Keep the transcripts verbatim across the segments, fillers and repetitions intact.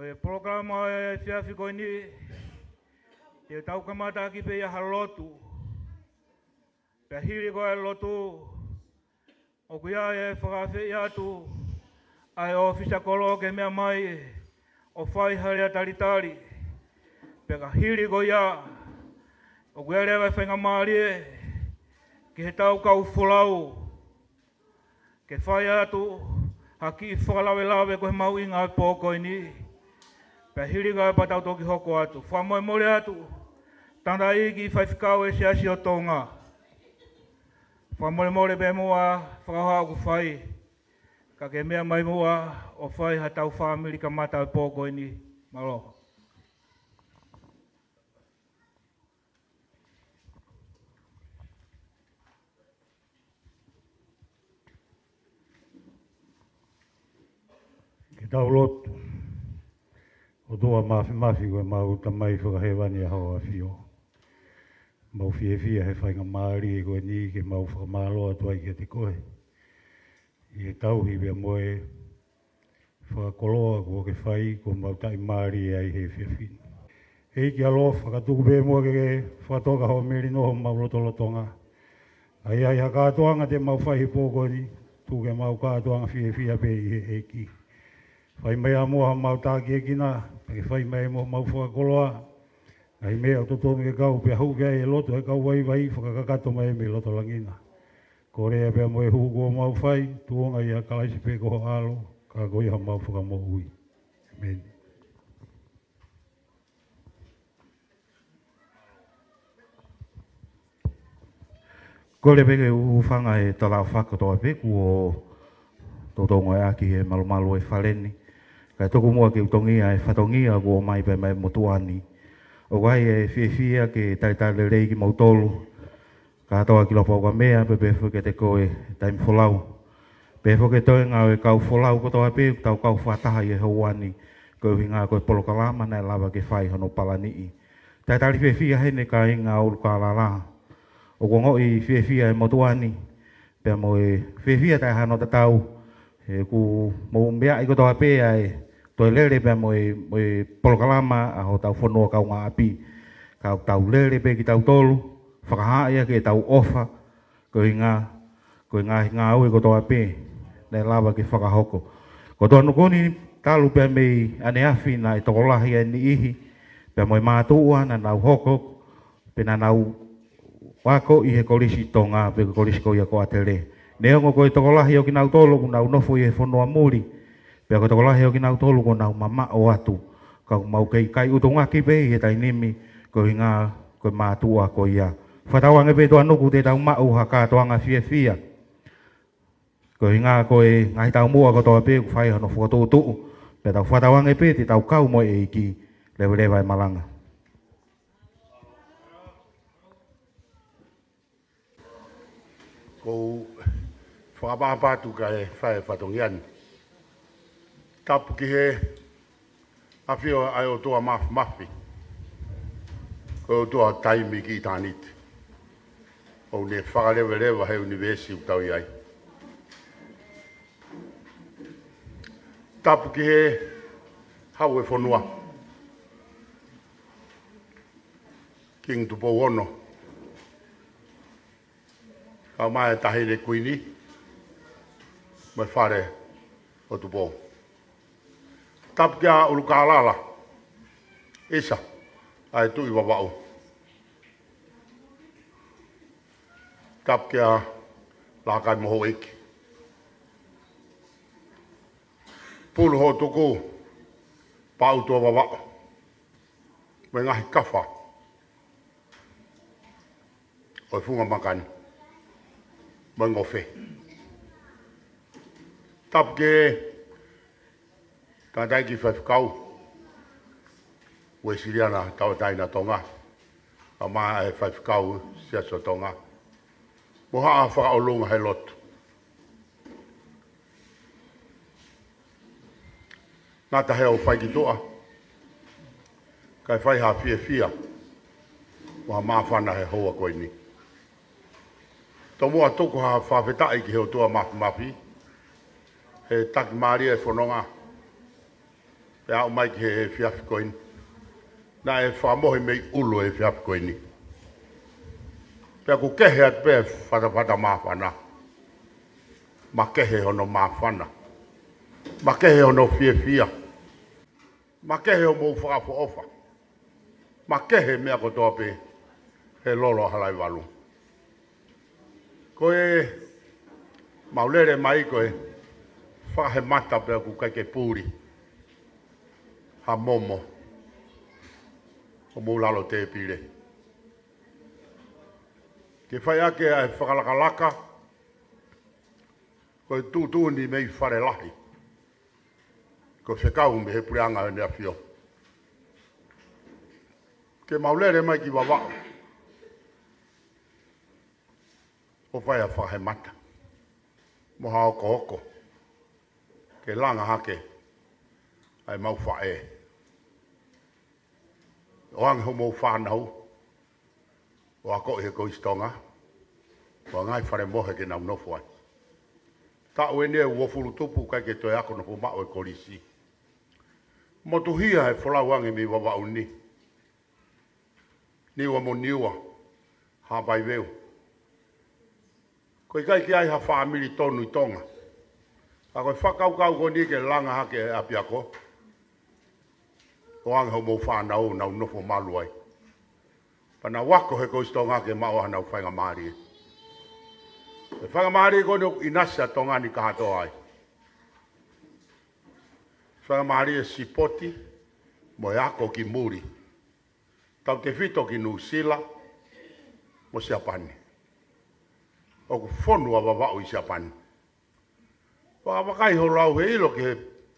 He polokalama ʻo e efiafi ko eni, te tau kamata ʻaki pē ia ha lotu. Pea hili ko ē lotu, ʻoku ʻi ai e fakaafeʻi atu ʻa e ʻōfisa kolo ke meʻa mai ʻo fai ha lea talitali. Pea ka hili ko ia, ʻoku ʻi ai leva e faingamālie ki he tau kau folau ke fai atu ha kiʻi fakalavelave ko e mahuʻinga ʻo e pō ko eni. Pea hili ko ia pea tau toki hoko atu. Fakamolemole atu, tangataʻeiki faifekau e Siasi ʻo Tonga. Fakamolemole pē muʻa, fakahoha ʻoku fai. Ka ke meʻa mai muʻa ʻo fai ha tau fāmili kamata ʻo e pō ko eni. Mālō. Ke tau lotu. ʻOtua Māfimafi, ko ʻemau Tamai Fakahēvani ʻa Hoʻo ʻAfio. Mau fiefia he faingamālie ko eni ke mau fakamālō atu ai kiate koe ʻi he tauhi pea mo e fakakoloa kuo ke fai, kuo mau taʻimālie ai he efiafi ni. ʻEiki ʻaloʻofa, ka tuku pē muʻa ke ke fakatoka hoʻo melino ʻi homau lotolotonga. ʻA ia ʻi ha kātoanga te mau fai he pō ko eni, tuku ke mau kātoanga fiefia pē ʻi he ʻEiki. Fai mai ā muʻa homau tākiekina, pea ke fai mai muʻa homau fakakoloa. Ngaahi meʻa ʻoku totonu ke kau, pea hū ki ai e loto ʻo e kau vaivai, fakakakato mai mei loto langi na. Ko e lea pea mo e hū kuo mau fai, tuʻunga ʻia Kalaisi pē ko ho ʻAlo, ka ko ia homau Fakamoʻui. ʻĒmeni. Kole pē ke u hūfanga he talaʻofa kotoa pē kuo toutou ngāueʻaki he malumalu ʻo e fale ni. Kae tuku muʻa ke u tongia e fatongia kuo ʻomai pē mei he motuʻa ni. ʻOku ʻi ai e fiefia ke talitali lelei kimoutolu kātoa ki Lopoukamea, pea pehē foki kiate koe Taimi Folau. Pehē foki ki he toenga ʻo e kau folau kotoa pē, tau kau fakataha ʻi he houa ni, koeʻuhinga ko e polokalama naʻe lava ke fai hono palaniʻi. Talitali fiefia heni kāinga ʻUlukālala. ʻOku ongoʻi fiefia e motuʻa ni, pea mo e fiefia taʻe hano tatau, he ʻoku mou meaʻi kotoa pē ʻa e toe lele pea mo e, mo e polokalama ʻa hotau fonua kaungāʻapi. Ka ʻoku tau lele pē kitautolu, fakahaaʻi ʻaki ʻetau ʻofa, koeʻuhinga ko e ngaahi ngāue kotoa pē naʻe lava ke fakahoko. Ko e tuʻunuku ni talu pē mei ʻaneafi naʻe tokolahi ʻa e niʻihi, pea mo e mātuʻa naʻa nau hoko, pea naʻa nau ako ʻi he Kolisi Tonga, pe ko e kolisi ko ia ko ʻAtele. Neongo ko e tokolahi ʻo kinautolu ʻoku nau nofo ʻi he fonua muli, pea ko e tokolahi ʻo kinautolu ʻoku nau mamaʻo atu. Ka ʻoku mau kei kai ʻutungaki pē ʻi he taimi ni, koeʻuhinga ko e mātuʻa ko ia. Fakatauange pē tuʻunuku te tau maʻu ha kātoanga fiefia. Koeʻuhinga ko e ngaahi taumuʻa kotoa pē ʻoku fai hono fokotuʻutuʻu. Pea tau fakatauange pē te tau kau mo e ʻEiki, leveleva e malanga. Ko u fakaʻapaʻapa atu kae fai e fatongia ni. Tapu ki he ʻafio ʻa e ʻOtua Māfimafi. Ko e ʻOtua taimi ki ʻitāniti. ʻOku ne fakaleveleva he ʻunivēsi ʻoku tau ʻi ai. Tapu ki he hau e fonua. Kingi Tupou Ono. Kau mai e Taʻahine Kuini, mo e fale ʻo Tupou. Tapu kia ʻUlukālala, ʻisa, ʻa e Tuʻi Vavaʻu. Tapu kia Lākai mo houʻeiki. Pulu Hotuku, Pau Tuʻa Vavaʻu. Mo e ngaahi kafa ʻo e funga maka ni. Mo e ngofe. Tapu ki he tangataʻeiki faifekau Uēsiliana Tauʻatāina Tonga. Kau mai e faifekau Siasi ʻo Tonga. Mo haʻa fakaʻolunga he lotu. Ngata he ʻoku fai ki tuʻa, kae fai ha fiefia, mo ha māfana he houa ko eni. Tomuʻa tuku ha fakafetaʻi ki he ʻOtua Māfimafi, he taki mālie e fononga, Pea aʻu mai ki he efiafi ko eni. Naʻe fakamohe mei ʻulu he efiafi ko eni. Pea ʻoku kehe atu pē fatafata māfana. Makehe hono māfana. Makehe hono fiefia. Makehe hoʻomou fakaʻofoʻofa. Makehe meʻa kotoa pē he lolo ʻa Halaivalu. Ko e mau lele mai ko e fakahemata pea ʻoku ʻikai ke puli ha momo ʻo mou lalo tēpile. Ke fai ake ʻa e fakalakalaka ko e tuʻutuʻuni mei Fale Lahi. Ko e fekau mei he puleʻanga ʻo ʻEne ʻAfio. Ke mau lele mai ki Vavaʻu ʻo fai ʻa e fakahemata mo ha okooko ke langa hake ʻa e mau faʻē. ʻOange hoʻomou fānau ʻo akoʻi he Kolisi Tonga, ʻo ʻai ha ngaahi fale mohe ke nau nofo ai. Taʻu eni ʻe uofulu tupu ʻikai ke toe ako nofo maʻu e kolisi. Motuhia he folau ange mei Vavaʻu ni. Niua mo Niua, Haʻapai Veu. ʻOku ʻikai ke ʻi ai ha fāmili tonu ʻi Tonga. Ka ko e fakakaukau ko eni ke langa hake e ʻapiako, ʻoange hoʻomou fānau ʻo nau nofo malu ai. Pea nau ako he Kolisi Tonga ke maʻu ʻa honau faingamālie. E faingamālie ko eni ʻoku ʻinasi ʻa Tonga ni kātoa ai. Faingamālie sipoti mo e ako ki muli. Tautefito ki Nuʻusila mo Siapani. ʻOku fonu ʻa Vavaʻu ʻi Siapani. Vakavakai holo au he ʻilo ki he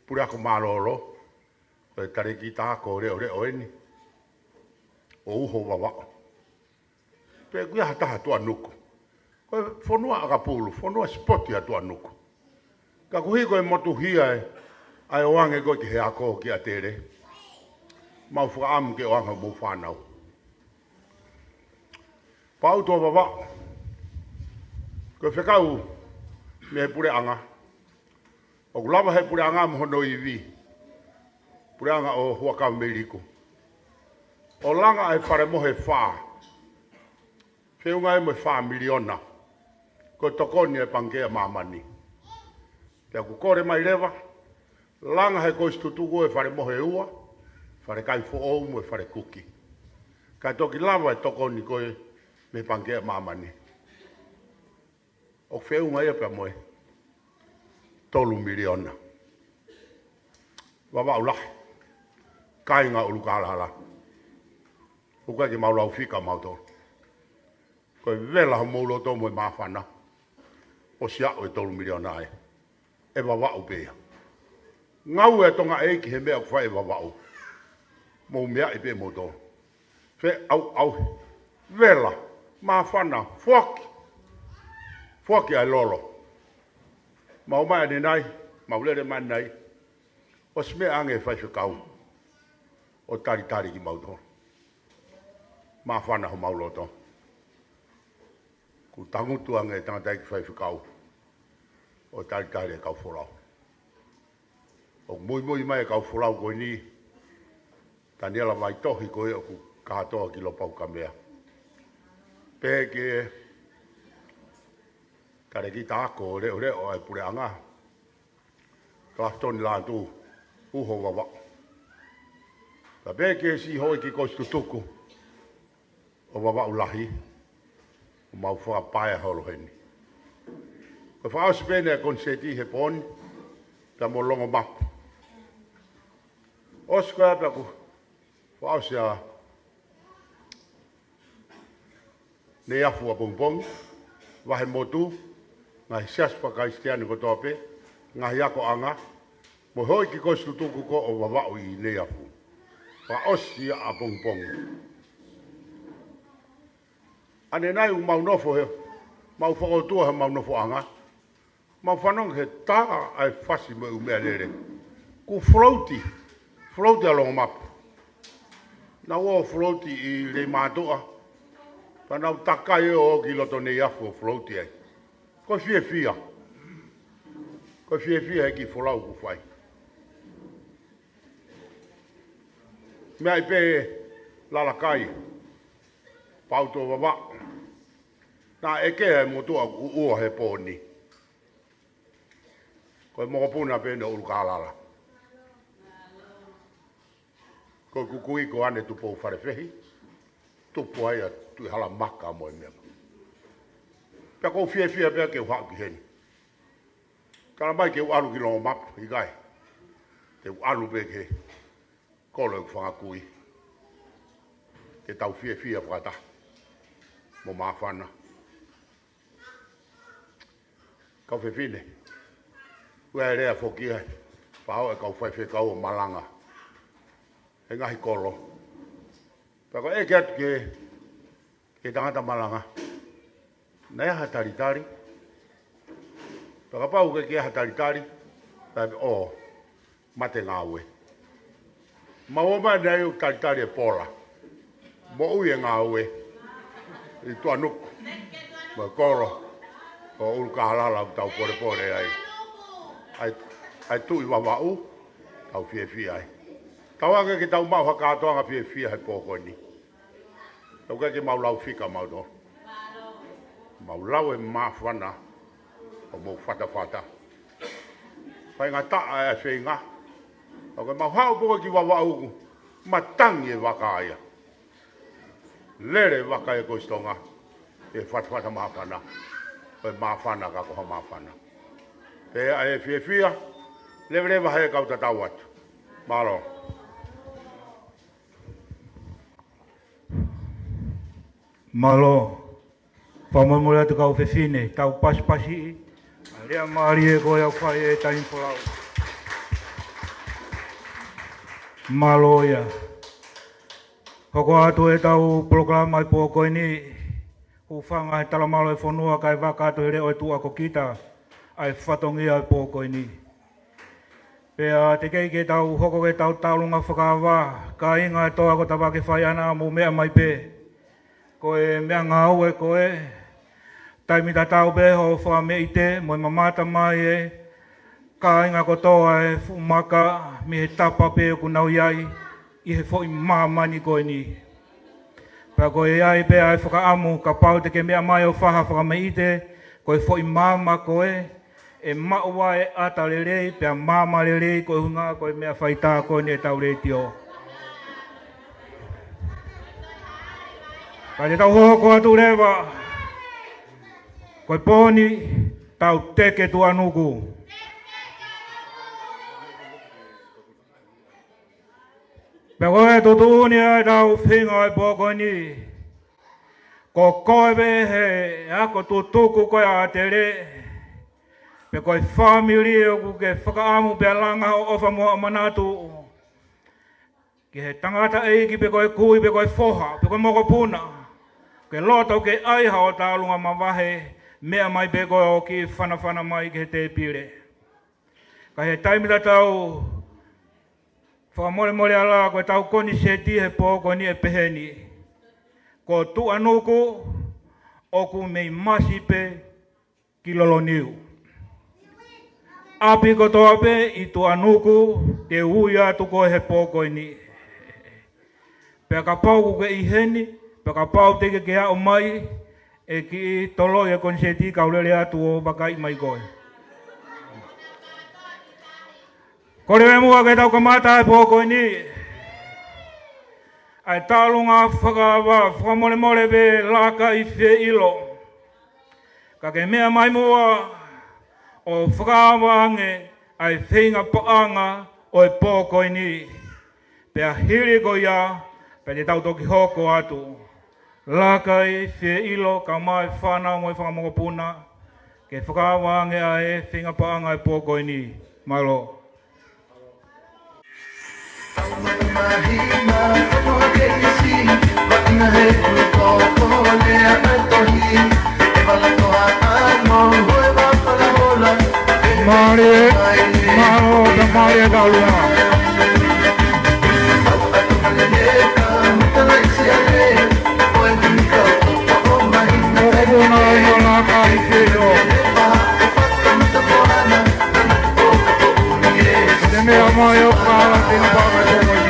puleako mālōlō, ko e talēkita ako leʻoleʻo eni ʻo Uho Vavaʻu. Pe ʻoku ʻi ai ha taha Tuʻanuku. Ko e fonua ʻakapulu, fonua sipoti ʻa Tuʻanuku. Ka koeʻuhi ko e motuhia ē, ʻa e ʻoange ko ē ki he ako ki ʻAtele. Mau fakaʻamu ke ʻoange hoʻomou fānau. Pea ʻoku tuʻu ʻa Vavaʻu ko e fekau mei he puleʻanga. ʻOku lava he puleʻanga mo hono ivi, puleʻanga ʻo Huʻakavameiliku, ʻo langa ʻa e fale mohe ʻe fā. Feʻunga ia mo e fā miliona. Ko e tokoni ʻa e Pangikē ʻa Māmani. Pea ʻoku kole mai leva, langa he Kolisi Tutuku e fale mohe ʻe ua, fale kai foʻou mo e fale kuki. Kae toki lava e tokoni ko ē mei he Pangikē ʻa Māmani. ʻOku feʻunga ia pea mo e tolu miliona. Vavaʻu lahi, kāinga ʻUlukālala. ʻOku ʻikai ke mau lau fika mautolu. Ko e vela homou loto mo e māfana, ʻosi aʻu e tolu miliona ai. ʻE Vavaʻu pē ia. Ngāue ʻa Tonga ʻEiki he meʻa ʻoku fai ʻe Vavaʻu. Mou meaʻi pē moutolu. Feʻauʻauhi, vela, māfana, foaki. Foaki ʻa e lolo. Mau ō mai ʻanenai, mau lele mai ʻanenai. ʻOsi meʻa ange e faifekau ʻo talitali kimautolu. Māfana homau loto. Kuo tangutu ange e tangataʻeiki faifekau ʻo talitali e kau folau. ʻOku muimui mai e kau folau ko eni, Taniela Vaitohi ko ē ʻoku kātoa ki Lopaukamea. Pehē ki he talēkita ako leʻoleʻo ʻa e puleʻanga, Kalafitoni Lātū, Uho Vavaʻu. Pea pehē ki he siʻi houʻeiki Kolisi Tutuku ʻo Vavaʻu Lahi, ʻoku mau fakapaea holo heni. Ko e fakaʻosi pē eni e konisēti he pō ni, pea mo Longomapu. ʻOsi ko ia pea kuo fakaʻosi ʻa Neiafu ʻapongipongi, Vahemotu, ngaahi siasi faka-Kalisitiane kotoa pē, ngaahi akoʻanga, mo e houʻeiki Kolisi Tutuku ko ē ʻo Vavaʻu ʻi Neiafu. Fakaʻosi ia ʻapongipongi. ʻAnenai ʻoku mau nofo he, mau fakaʻotua he mau nofoʻanga. Mau fanongo he tā ʻa e fasi mo e ʻū meʻalele. Kuo float, float ʻa Longomapu. Naʻa nau float ʻi Leimātuʻa. Pea nau takai ʻo ō ki loto Neiafu ʻo float ai. Ko e fiefia. Ko e fiefia he kiʻi folau kuo fai. Meʻa ai pē Lalakai, Pautuʻa Vavaʻu. Naʻe ʻeke ʻe he motuʻa ʻoku ʻuʻua he pō ni. Ko e mokopuna pē ʻeni ʻo ʻUlukālala. Ko e kukui ko ʻAne Tupou Falefehi, tupu ai ʻa Tuʻihalamaka mo e meʻa. Pea ʻoku ou fiefia pē ke u haʻu ki heni. Tala mai ke u ʻalu ki Longomapu, ʻikai. Te u ʻalu pē ki he kolo ʻeku fanga kui. Ke tau fiefia fakataha mo māfana. Kau fefine, ʻoku ʻi ai e lea foki ia, pau e kau faifekau ʻo malanga he ngaahi kolo. Pea ko e ʻeke atu ki he, ki he tangata malanga, naʻe ʻi ai ha talitali? Pea kapau ʻoku ʻikai ke ʻi ai ha talitali, pea ʻo mate ngāue. Mau ō mai ʻanenai ʻo talitali e pola, moʻui e ngāue ʻi Tuʻanuku mo e kolo ʻo ʻUlukālala ʻoku tau polepole ai. ʻAi, ʻai Tuʻi Vavaʻu, tau fiefia ai. Tau ʻai ke tau maʻu ha kātoanga fiefia he pō ko eni. Tau ʻai ke mau lau fika mautolu. Mau lau e māfana ʻo mou fatafata. Faingataʻa e feinga. ʻOku mau haʻu pē ki Vavaʻu, matangi e vaka ia. Lele e vaka ʻi Kostonga, ʻe fatafata māfana. Ko e māfana ka ko ha māfana. Pea ʻe fiefia, leveleva he kau tatau atu. Mālō. Mālō. Fakamolemole atu kau fefine, tau pasipasi ʻa e lea mālie ko ia ʻoku fai he taimi folau. Mālō ia. Hoko atu ʻetau polokalama he pō ko eni, hūfanga he talamalo e fonua kae vaka atu he leʻo e tuʻa ko kita ʻa e fatongia he pō ko eni. Pea teʻeki ke tau hoko ke tau tauʻolunga fakaava, kāinga ʻo e toa ko Tavake Faiʻana, mou meʻa mai pē. Ko e meʻangāue ko e taimi tatau pē hoʻo fakameʻite mo e mamata mai e kāinga kotoa e fuʻu maka mei he tapa pē ʻoku nau ʻi ai ʻi he foʻi māmani ko eni. Pea ko e ʻi ai pē ʻa e fakaʻamu kapau te ke meʻa mai ʻo fai ha fakameʻite, ko e foʻi maama ko ē ʻe maʻu ai e ʻata lelei pea maama lelei koeʻuhinga ko e meʻa faitā ko eni ʻetau letiō. Ka te tau hoko atu leva, ko e pō ni tau teke Tuʻanuku. Pea ko e tuʻutuʻuni ʻa ʻetau feinga he pō ko eni, ko koe pē he ako tutuku ko ē ʻa ʻAtele, pe ko e fāmili ʻoku ke fakaʻamu pea langa hoʻo ʻofa mo hoʻo manatu ki he tangataʻeiki pe ko e kui pe ko e foha pe ko e mokopuna, ke loto ke ʻai haʻo tauʻolunga mavahe, meʻa mai pē koe ʻo kiʻi fanafana mai ki he tēpile. Ka he taimi tatau, fakamolemole ala, ko ʻetau koniseti he pō ko eni ʻe pehē ni: Ko Tuʻanuku ʻoku mei masi pē ki Loloniu. ʻApi kotoa pē ʻi Tuʻanuku te u ui atu koe he pō ko eni. Pea kapau ʻoku ke ʻi heni, pea kapau teʻeki ke aʻu mai, ʻe kiʻi toloi e koniseti ka u lele atu ʻo vakaiʻi mai koe. Kole muʻa ke tau kamata he pō ko eni ʻa e tauʻolunga fakaava, fakamolemole pē Lākai Fieilo, ka ke meʻa mai muʻa ʻo fakaava ange ʻa e feinga paʻanga ʻo e pō ko eni. Pea hili ko ia, pea te tau toki hoko atu. Lākai Fieilo, kae ʻumaʻā e fānau mo e fanga mokopuna, ke fakaava ange ʻa e feinga paʻanga he pō ko eni. Mālō. Mālie, mālō, ka mālie tauʻolunga. Mokopuna ʻo Lākai Fieilo. Te meʻa mai ʻo kala te na paka tō mai.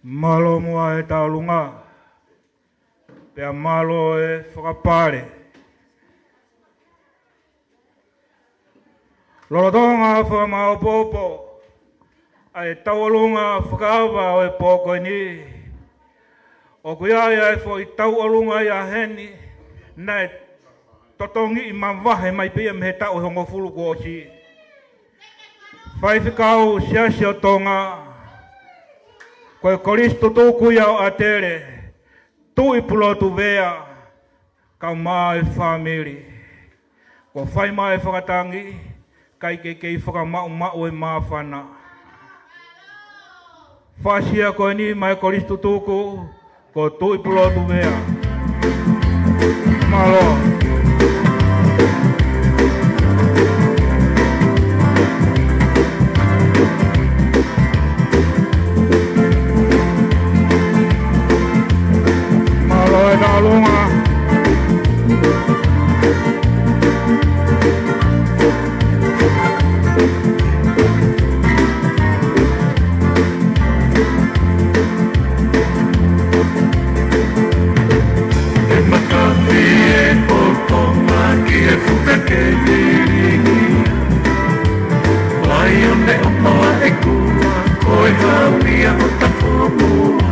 Mālō muʻa e tauʻolunga, pea mālō e fakapale. Lolotonga fakamāopoopo ʻa e tauʻolunga fakaava ʻo e pō ko eni, ʻoku ʻi ai ʻa e foʻi tauʻolunga ia heni naʻe totongiʻi mavahe mai pē ia mei he taʻu ʻe hongofulu kuo ʻosi. Faifekau Siasi ʻo Tonga, ko e Kolisi Tutuku ia ʻo ʻAtele, Tuʻi Pulotu Vea, kau mai e fāmili. Kuo fai mai e fakatangi, kae kei fakamaʻumaʻu e māfana. Fakasia ko eni mai Kolisi Tutuku, ko Tuʻi Pulotu Vea. Mālō. Mālō e tauʻolunga. ʻE makafi e ʻOtua ki he fuka kei lilingi. Laione ʻo Malaʻekula, ko e haumi ʻa Hotafomua.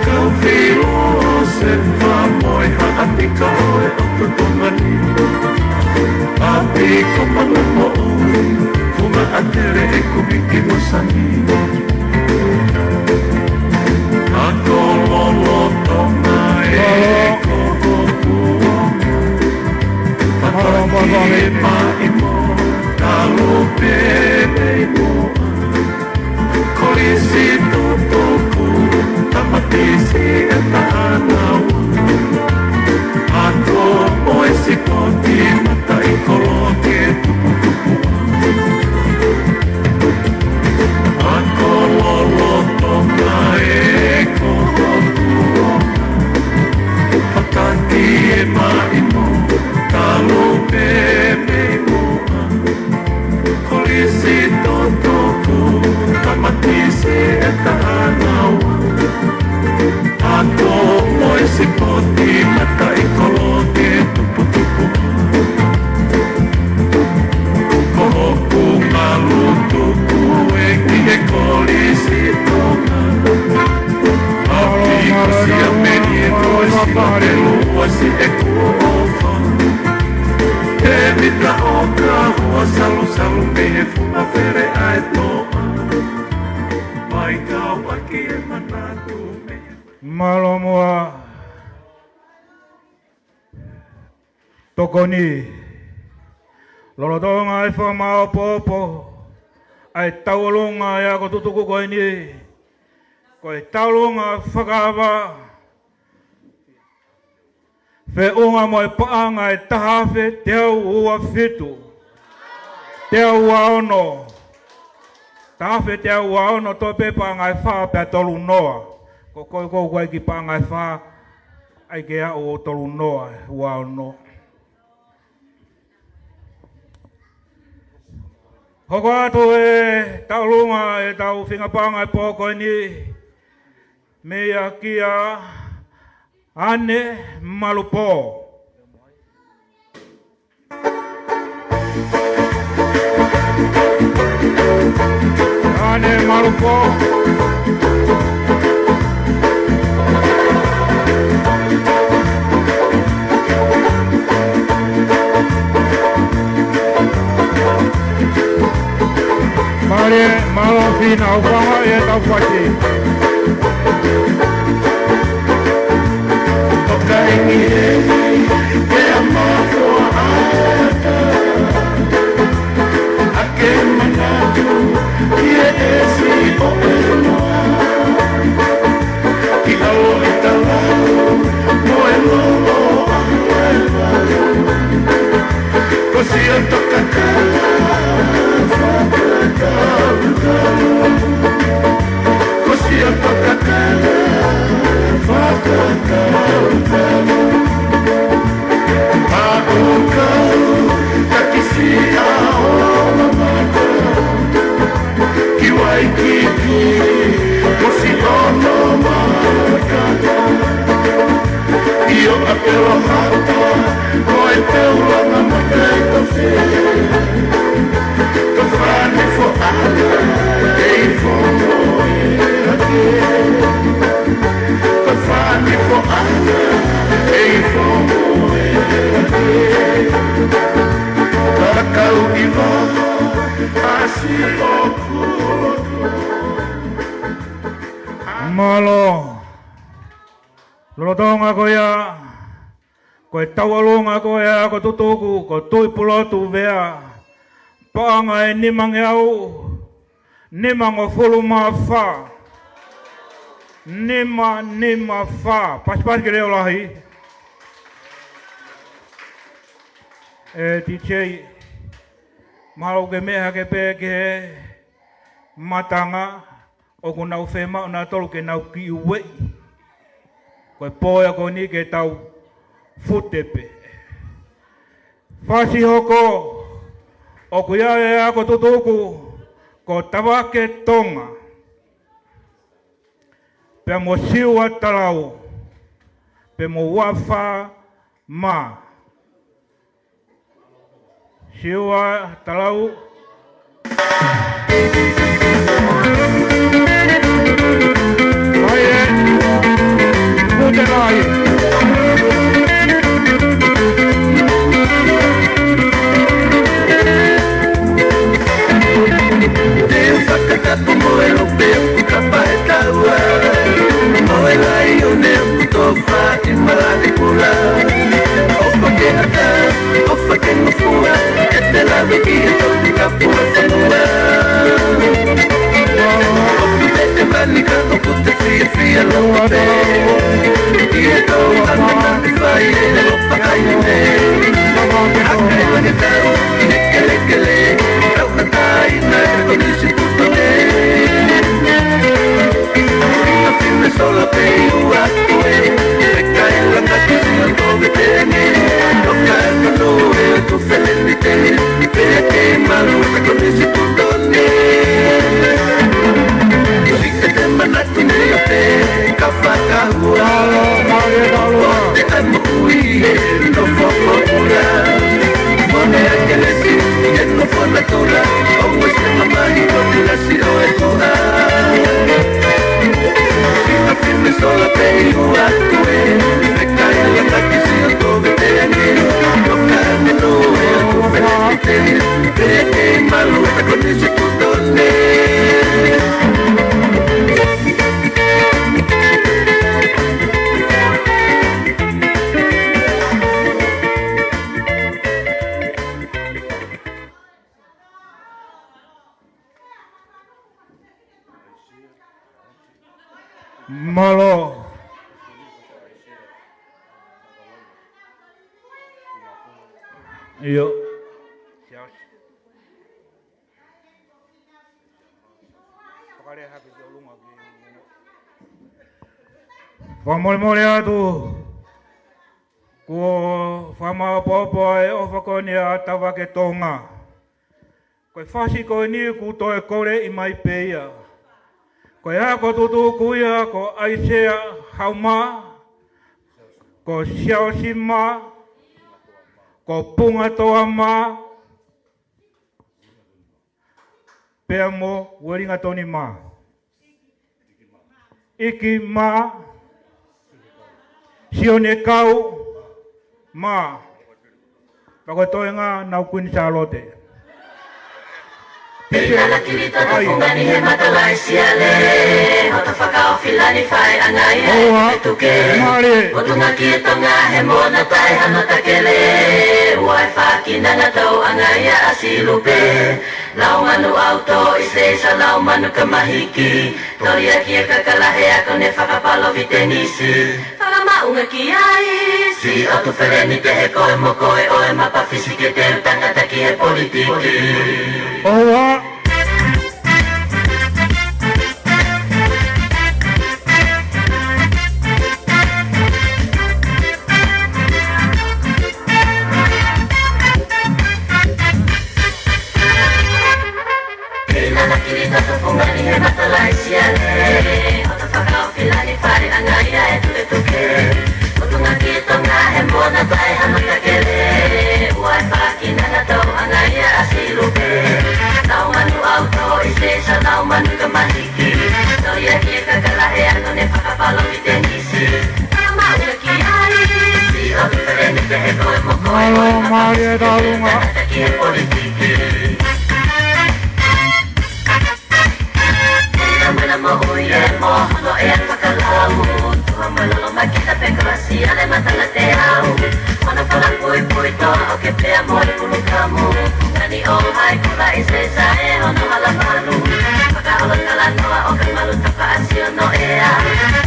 Kau filo ʻo Sefa mo e haʻatika ʻo e ʻOtu Tonga ni. ʻApi ko Manu Moʻui, Funga ʻAtele ʻe Kumi ki Mosani. Ako lolotonga e kohoku. Fakaki e maʻimoa, talu pē mei muʻa. Kolisi Tutuku, tamatisi e taʻanaua. Ako mo e sipoti, mataʻikoloa ke tuputupuʻa. Ako lolotonga e kohoku. Fakaki e maʻimoa, talu pē mei muʻa. Kolisi Tutuku, tamatisi e taʻanaua. Ako mo e sipoti, mataʻikoloa ke tuputupuʻa. Ko hoku ngalu tuku ē ki he Kolisi Tonga. ʻApi ko Siameni e ko e sila pelu ua si e kuo ʻofa. He mita ʻo ka hua salusalu mei he funga fele ʻa e toʻa. Mai kau ʻaki e manatu mei he Mālō muʻa. Tokoni. Lolotonga e fakamāopoopo ʻa e tauʻolunga e ako tutuku ko eni, ko e tauʻolunga fakaava, feʻunga mo e paʻanga ʻe taha afe teau ua fitu. Teau ua ono. Taha afe teau ua ono, toe pē paʻanga ʻe fā pea tolu noa. Ko koe ʻoku ʻikai ke paʻanga ʻe fā, ʻai ke aʻu ʻo tolu noa, ua ono. Hoko atu e tauʻolunga ʻetau feinga paʻanga e pō ko eni, meia kia ʻAne Malupō. ʻAne Malupō. Mālō, mālō Fina, ʻoku fakaʻamu ʻetau fati. ʻOka eni ē, ke ama foa ata. ʻA ke manatu ki he ʻesi ʻo e noa. Ki ʻalo i talau, mo e lolo ʻa e lau. Ko sia tokakala fakakaukau. Ko sia tokakala fakakaukau. Aʻu kau, takisi ʻa o mamata. Ki Waikiki, ko sia Mālō. Lolotonga ko ia, ko e tauʻolunga ko ia, ko Tutuku, ko Tuʻipulotu Vea, paʻanga ʻe nimangeau nimangofulu mā fā. Nima nima fā. Pasipasi ke leʻo lahi. ʻE, D J, mahalo ke meʻa hake pē ki he matanga, ʻoku nau fiemaʻu nautolu ke nau kiʻi ueʻi. Ko e pō ia ko eni ke tau fute pē. Fasi hoko, ʻoku ʻi ai ʻa e ako tutuku, ko Tavake Tonga. Pea mo Siua Talau, pea mo Uafa Mā. Siua Talau. Mai ē. Fute lahi. Te u fakatapu mo e lupe ʻoku kapa e taua. Mo e laione ʻoku tofa ʻi malaʻe kula. ʻOfa ke ʻatā, ʻofa ke ngofua, ʻe te lave ki he Tongatapu ʻa Fonua. ʻOku te te mani ka ʻoku te fiefia loto pē. ʻI he tau ʻana te fai e ʻofa kai ne. Hake ʻa ke tau ʻi he kelekele, tau ʻatā ʻi he Konisi Putone. Fefine sola pē ʻi ua koe, fekaila ka kisi o tove tene, toka e kano e tu felenite, pea ke malu e Konisi Putone. Sike te manatu nei o te ka fakahua, o te amo ui e nofo ko ula. Mone a kelesi, e nofo natula, o mo se mamahi ko te lasi o e tuha. Sika fine sola pē ʻi ua koe, fekaila ka kisi o tove tene, toka e kano e tu felenite, pea ke malu e Konisi Putone. Mālō. ʻIo. Fakamolemole atu, kuo fakamaopoopo ʻa e ʻofa ko eni ʻa Tavake Tonga. Ko e fasi ko eni kuo toe koleʻi mai pē ia. Ko e ako tutuku ia ko ʻAisea Hauma, ko Siaosi Mā, ko Pungatoa Mā, pea mo Uelingatoni Mā. ʻIki Mā, Sione Kau Mā, pea ko e toenga naʻa Kuini Sālote. Pei lala kili toto fungani he matalaʻi siale, hoto fakaofi lani fai ʻangaia e tuke. Mālie. Motunga ki e Tonga he mona tai hano takele, ua e fākina ngatau ʻangaia ʻa Silupe. Lau manu ʻauto ʻi se isa lau manu ka mahiki. Toli ʻaki e kakala he ako ne fakapalo vitenisi. Fakamaʻunga ki ai, si ʻotu feleni te he koe mo koe ʻo e mapa fisi ke te u tangata ki he politiki. ʻOua. Pei lala kili toto fungani he matalaʻi siale, hoto fakaofi lani fai ʻangaia e tuketuke. Motunga ki Tonga he mona tai hano takele, ua e fākina ngatau ʻangaia ʻa Silupe. Lau manu ʻauto ʻi se isa lau manu ka mahiki. Toli ʻaki e kakala he ako ne fakapalo vitenisi. Fakamaʻunga ki ai, si ʻotu feleni te he koe mo koe. Mālō, mālie e tauʻolunga. Tangata ki he politiki. ʻOku ʻi ai mo hono ʻea fakalau, tuha mālōlō mai kita pē ko Lasiale Matanga Teau. Hono fala puipui toa ʻoke pea mo e pulukamu, kani ʻo hai kula i sesa e hono hala malu. Fakaolo talanoa ʻo ka malu tapa ʻasi ʻo no ʻea.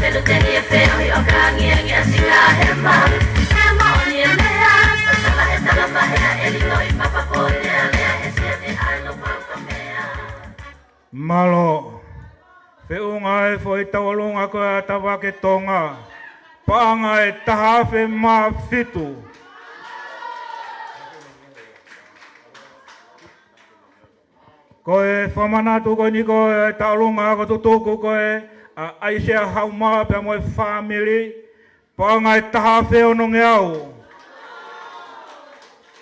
Pelu teni e feohi ʻo ka angiangi ʻasi ka hema. Pea mo ʻoni e meʻa, sa tala e tala mahea e lino i mapa ko lea lea he sia te ai lo mau ka meʻa. Mālō. Feʻunga e foʻi tauʻolunga ko ē ʻa Tavake Tonga. Paʻanga ʻe taha afe mā fitu. Ko e fakamanatu ko eni ko e tauʻolunga ako tutuku ko ē ʻa ʻAisea Haumā pea mo e fāmili. Paʻanga ʻe taha afe ono ngeau.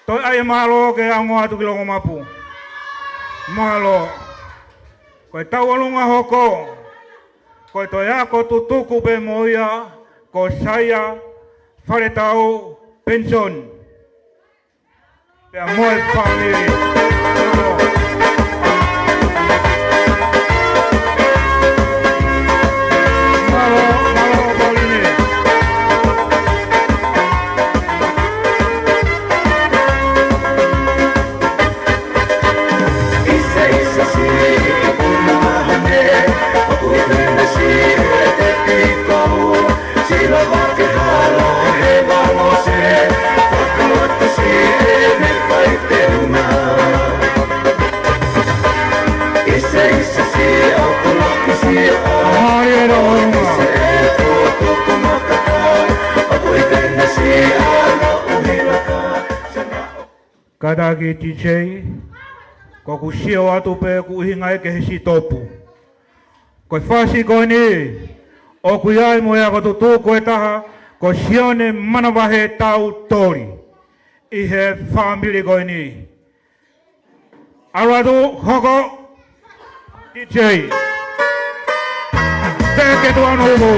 Toe ʻai e mālō ke ʻange atu ki Longomapu. Mālō. Ko e tauʻolunga hoko, ko e toe ako tutuku pē mo ia, ko Saia Faletau Penisoni. Pea mo e fāmili. Mālō, mālō, Pauline. Kātaki D J, ko ʻeku sio atu pē ʻoku ʻuhinga ia ki he sitopu. Ko e fasi ko eni, ʻoku ʻi ai mo e ako tutuku ʻe taha, ko Sione Manavahetautoli, ʻi he fāmili ko eni. ʻAlu atu, hoko, D J. Teke tuano umo.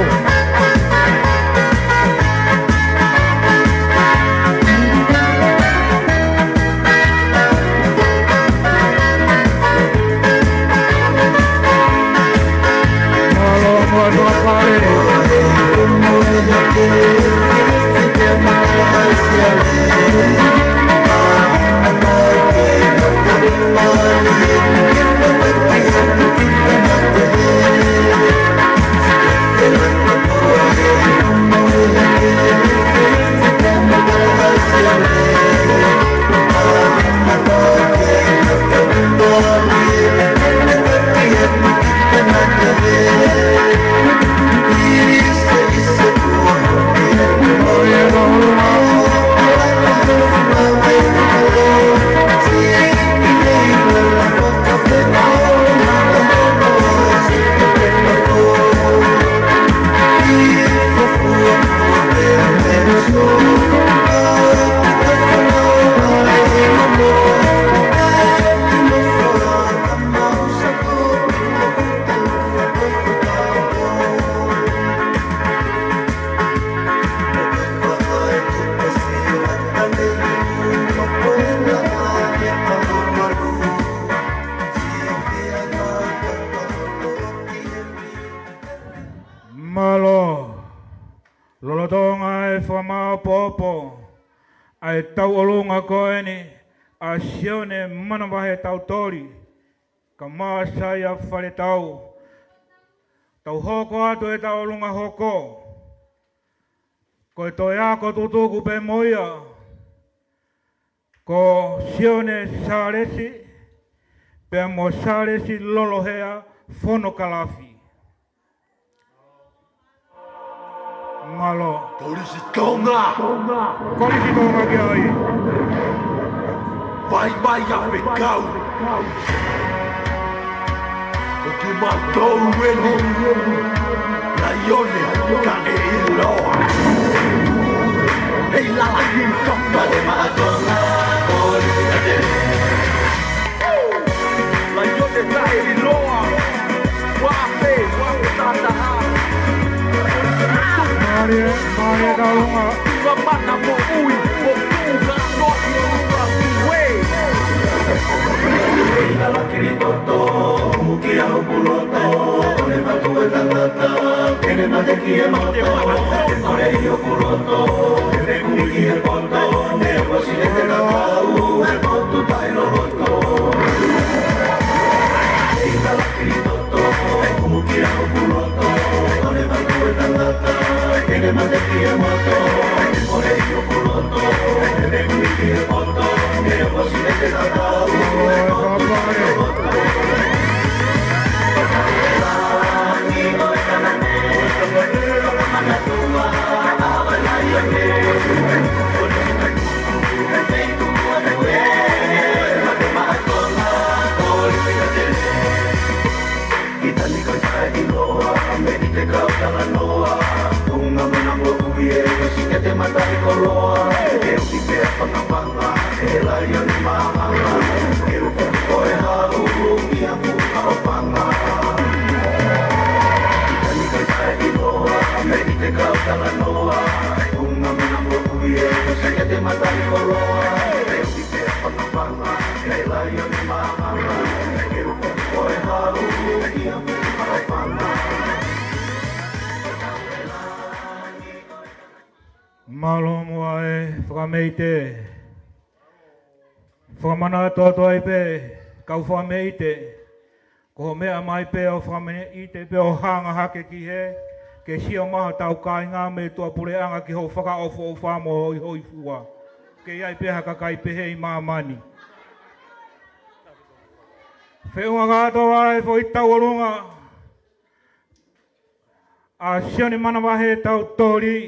Mālō. Lolotonga e fakamāʻopoʻopo ʻa e tauʻolunga ko eni ʻa Sione Manavahetautoli, kae ʻumaʻā Saia Faletau. Tau hoko atu e tauʻolunga hoko. Ko e toe ako tutuku pē mo ia, ko Sione Sālesi, pea mo Sālesi Lolohea Fonokalafi. Mālō. Kolisi Tonga. Kolisi Tonga ki ai. Vaivai ʻa Fekau. Ko kimautolu eni. Laione taʻeʻiloa. Hei lala ki Tonga. Vale maʻa Tonga. Kolisi Tonga. Laione taʻeʻiloa. Ua pē, ua pē tataha. Mālie, mālie tauʻolunga. Ua mana moʻui, ʻo tuʻu ka noa ki ʻolunga kuē. Ua kili toto, mukia hoku loto, ʻo ne matu Kita ni ko e taʻeʻiloa, mei te kau talanoa. Funga mena mo uie, ko si ke te matai koloa. E uki pea fangafanga, e laione maʻanga. E uki ko e hau, ia fuka o fanga. Kita ni ko e taʻeʻiloa, mei te kau talanoa. Funga mena mo uie, ko si ke te matai koloa. E uki pea fangafanga, e laione maʻanga. E uki ko e hau, ia fuka o fanga. Mālō muʻa e Fakameite. Fakamanatu atu ai pē, kau Fakameite. Ko hoʻo meʻa mai pē ʻo Fakameite pē ʻo hanga hake ki hē, ke sio mai hotau kāinga mei tuʻapuleʻanga ki hoʻo fakaʻofoʻofa mo hoʻo hōifua. Ke ʻi ai pē ha kakai pehē ʻi māmani. Feʻunga kātoa e foʻi tauʻolunga ʻa Sione Manavahē Tautoli,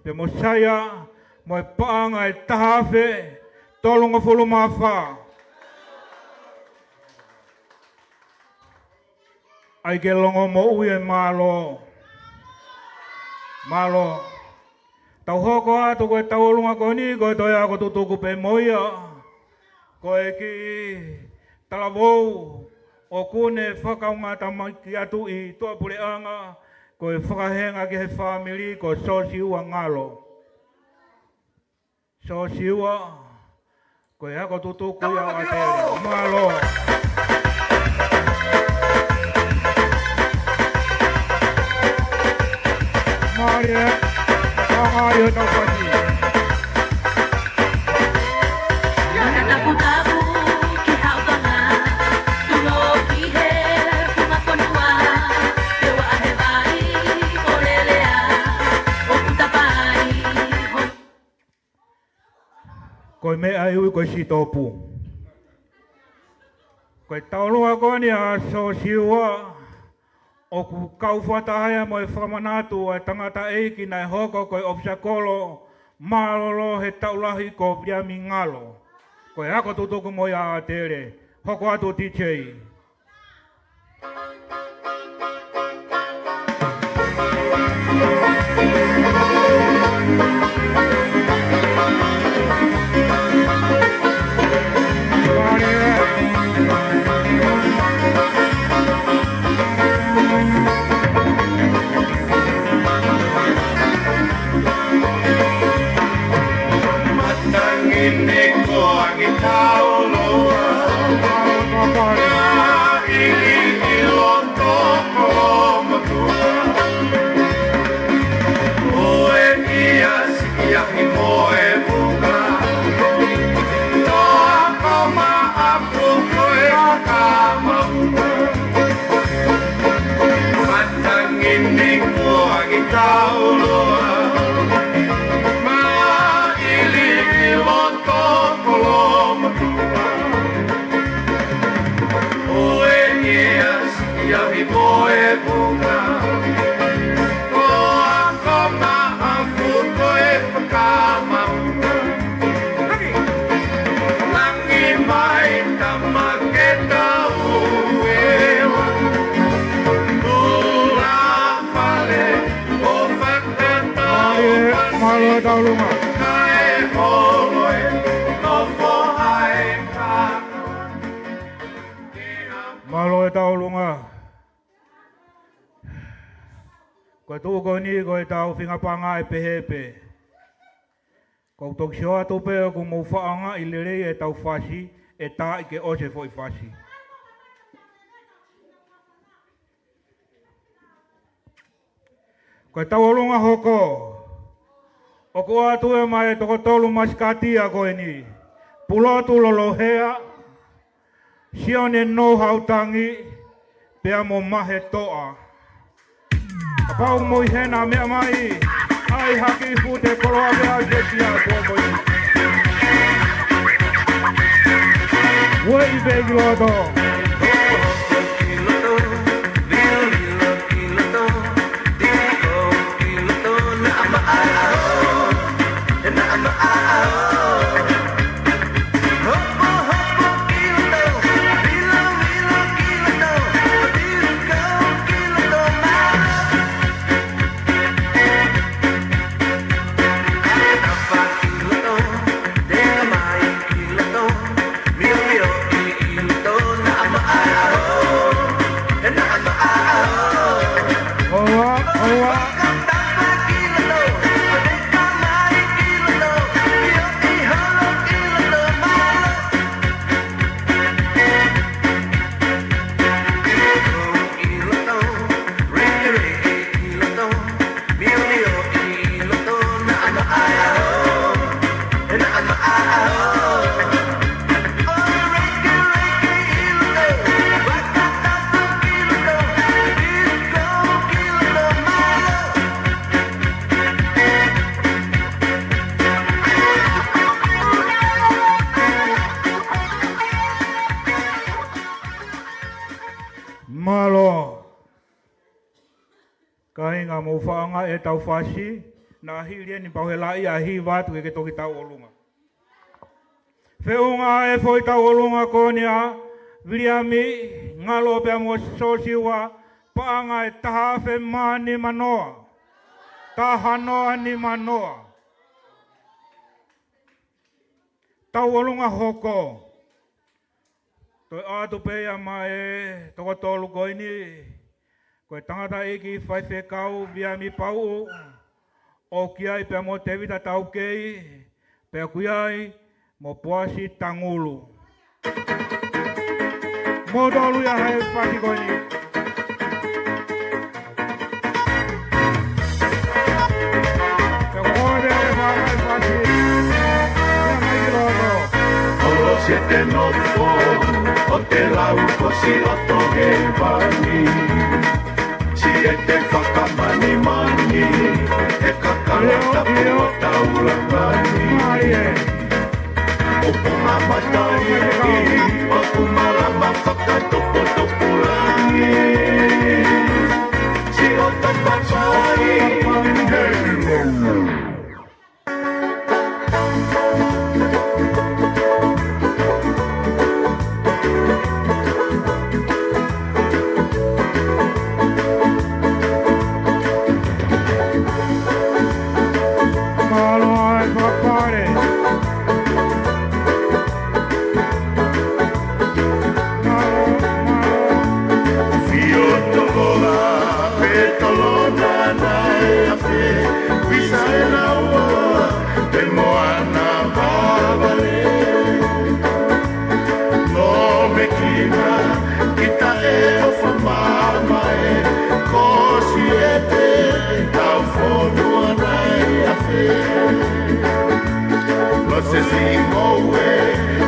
pea mo Saia, mo e paʻanga ʻe taha afe tolungofulu mā fā. ʻAi ke longomoʻui e mālō. Mālō. Tau hoko atu ko e tauʻolunga ko eni, ko e toe ako tutuku pē mo ia. Ko e kiʻi talavou ʻoku ne fakaunga tamaki atu ʻi tuʻapuleʻanga, ko e fakahēnga ki he fāmili ko Sosiua Ngalo. Sosiua, ko e ako tutuku ia ʻa Tele. Mālō. Mālō e. Mālō e tau pati. Nana taputapu ki Haʻofanga, tulo ki he funga fonua, te ua he vai, ʻo lelea, ʻo kutapai, ʻo Ko e meʻa ʻe ui ko e sitopu. Ko e tauʻolunga ko eni ʻa Sosiua, ʻoku kau fakataha ia mo e fakamanatu ʻa e tangataʻeiki naʻe hoko ko e ʻofisa kolo mālōlō he taʻu lahi ko Viliami Ngalo. Ko e ako tutuku mo ia ʻa Tele. Hoko atu D J. Matangi ni ko Angi Tauloa. Matangi ni ko Lomotuʻa. Ko e ʻiasi ʻi he moe vunga. Toa ko Maʻafu ko e Kamau. Matangi ni ko Angi Tauloa. Maʻili ʻi loto ko Lomotuʻa. Ko e ʻiasi ʻi he moe vunga. Toa ko Maʻafu ko e Kamau. Langi mai tama ke tau ʻeva. Tula fale ʻo fakatau. Mālō e tauʻolunga. Kae holo e nofo ai ka. Mālō e tauʻolunga. Ko e tuʻu ko eni ko e tau fingapanga ʻe pehē pē. Ko u toki sio atu pē ʻoku mou faʻa ngaʻi lelei e tau fasi, ʻe taaʻi ke ʻosi e foʻi fasi. Ko e tauʻolunga hoko, ʻoku ʻoatu ʻe mai e toko tolu masikatia ko eni, Pulotu Lolohea, Sione Nouhautangi, pea mo Mahe Toʻa. Kapau mo e hena meʻa mai, ʻai haki fute koloa pea ke sia ko mo i. Ueʻi pē ki loto. Mālō. Kāinga, mou fakaʻaongaʻi ʻetau fasi, naʻa hili eni pau he laʻi ʻa e hiva atu ke ke toki tauʻolunga. Feʻunga e foʻi tauʻolunga ko eni ʻa Viliami, Ngalo pea mo Sosiua, paʻanga ʻe taha afe mā nima noa. Taha noa nima noa. Tauʻolunga hoko. Toe ʻoatu pē ia maʻa e toko tolu ko eni, ko e tangataʻeiki faifekau Viliami Pauʻu, ʻoku ʻi ai pea mo Tēvita Taukei, pea ʻoku ʻi ai mo Poasi Tangulu. Mou tolu ia he fasi ko eni. Olo siete nofo, ʻo te lau ko si ʻo toke pani. Siete fakamanimani, e kakala tapu ʻo taulangani. ʻO punga matai ki, ʻo kumalama fakatopotopolani. Si o tapapai. Mālō e fakapale. Mālō, mālō. Fio tokola, pe tolona naʻe afe, visa e naua, pe moana vavale. Nō mekina, kita e ʻofa mamae, ko siete, tau fonua naʻe afe. Losesi ngoue,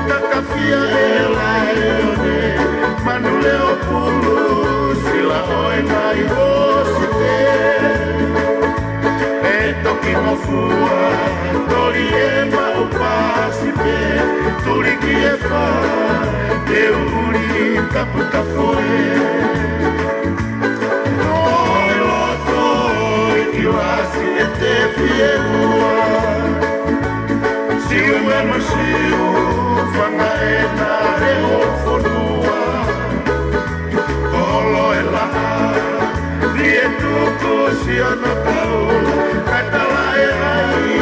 takafia e laione, manu leʻo pulu, sila ʻo e ngaahi hosite. E toki ngofua, toli e maʻu pasi pē, tuli ki e fā, te uli taputapu e. Nō e loto i ki lasi e te fie ua. Siu e masiu, fanga e na he o fonua. Kolo e laha, fie tuku si ono tau, katala e ai,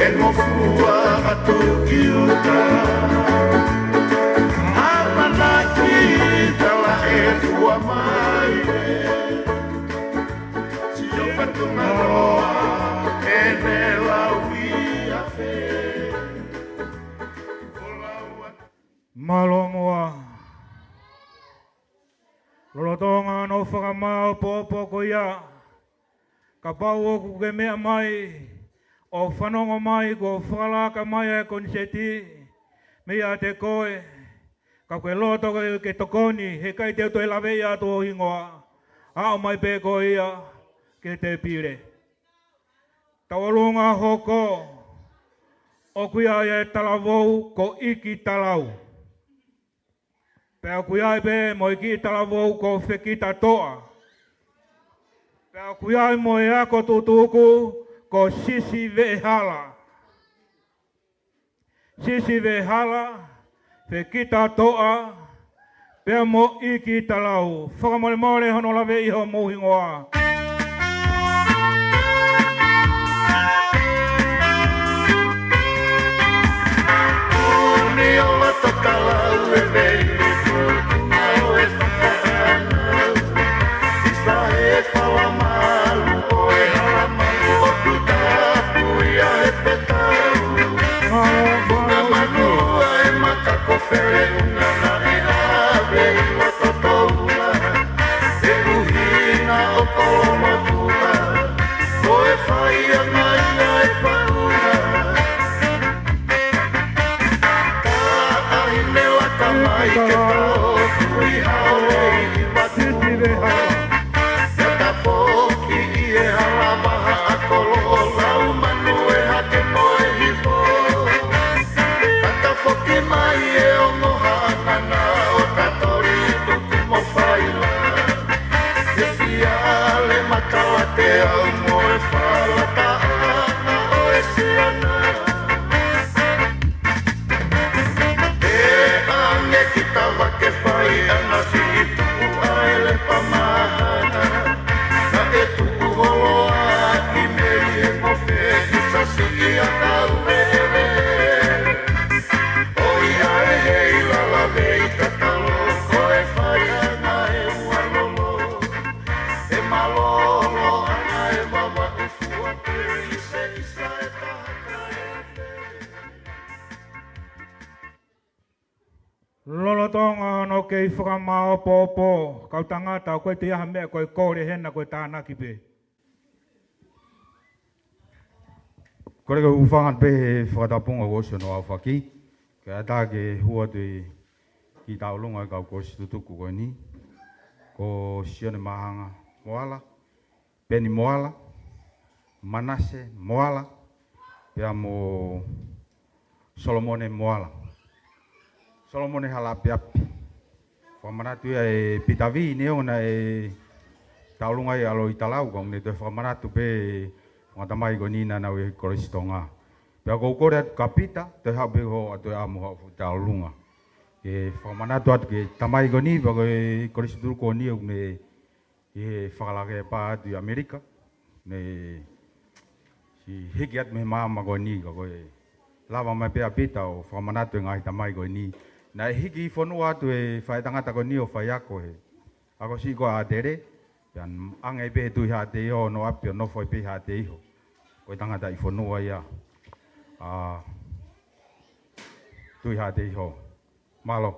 e ngofua atu ki uta. Amanaki tala e fua mai e. Si o fatunga loa, e ne lau ia fe. Mālō muʻa. Lolotonga hono fakamāopoopo ko ia, kapau ʻoku ke meʻa mai, ʻo fanongo mai, kuo fakalaka mai e koniseti, meiate koe, ka ʻoku ke loto ke, ke tokoni, heʻikai te u toe laveʻi atu ho hingoa, aʻu mai pē koe ia, ki he tēpile. Tauʻolunga hoko, ʻoku ʻi ai e talavou ko ʻIki Talau. Pea ʻoku ʻi ai pē mo e kiʻi talavou ko Fekita Toʻa. Pea ʻoku ʻi ai mo e ako tuʻutuʻuku ko Sisi Veʻehala. Sisi Veʻehala, Fekita Toʻa, pea mo ʻIki Talau. Fakamolemole hono laveʻi homou hingoa. Ni o la toka lau e mei ni ko au e fakaʻanau. Isa e fala malu, ʻo e hala malu, ʻoku tapu ia he fetau. Funga manu ʻa e maka ko Fele, ʻuhinga naʻe ʻave ʻi loto toula. He ʻuhinga ʻo Kolomotuʻa, ko e fai ʻa Naina e fauna. Ka ʻahi ne laka mai ke tau kui hao lei i Matuʻa. Ia ka foki ʻi he hala vaha ʻa Kolo, lau manu e hake mo e hifo. Ka ka foki mai e ongo haʻangana ʻo Katoli, Tuku mo Faila. He siale Makalate au mo e fala taʻanga ʻo e siana. He ʻange ki tava ke fai ʻana siʻi tuʻu ʻa e lepa mahana. Naʻe tuʻu holo ʻa ʻImeli he mo Fekisa siʻi ʻa kau meʻele. ʻOiauē, he ʻi lala mei Katalo, ko e fai ʻana e ua lolo. E malolo ʻana e vava ʻufua pē ʻi se isa e taha kae afe. Lolotonga hono kei fakamāopoopo, kau tangata, ʻoku ʻikai toe ʻi ai ha meʻa ko e kole hena, ko e tānaki pē. Kole ke u hūfanga pē he fakatapu ʻoku ʻosi hono aofaki, kae ʻatā ke hū atu ʻi he taulunga e kau kolisi tutuku ko eni, ko Sione Mahanga Moala, Peni Moala, Manase Moala, pea mo Solomone Moala. Solomone Halaapiapi. Fakamanatu ia ʻe Pita Vī, neongo naʻe taulunga ʻi ʻAlo ʻi Talau, ka ʻoku ne toe fakamanatu pē ʻa e tamai ko eni naʻa nau ʻi he Kolisi Tonga. Pea ʻoku ou kole atu kia Pita, toe haʻu pē hoʻo toe ʻamu haʻo taulunga. Ke fakamanatu atu ki he tamai ko eni, pea ko e kolisi tutuku ko eni ʻoku ne ʻi he fakalakepa atu ʻi ʻAmelika, ne siʻi hiki atu mei he maama ko eni, ka ko e lava mai pē ʻa Pita ʻo fakamanatu e ngaahi tamai ko eni. Naʻe hiki ʻi fonua atu e faʻētangata ko eni ʻo faiako he ako siʻi ko ē ʻa ʻAtele, pea ʻange pē he Tuʻi Haʻateiho hono ʻapi ʻo nofo ai pē ʻi Haʻateiho. Ko e tangata ʻi fonua ia ʻa Tuʻi Haʻateiho. Mālō.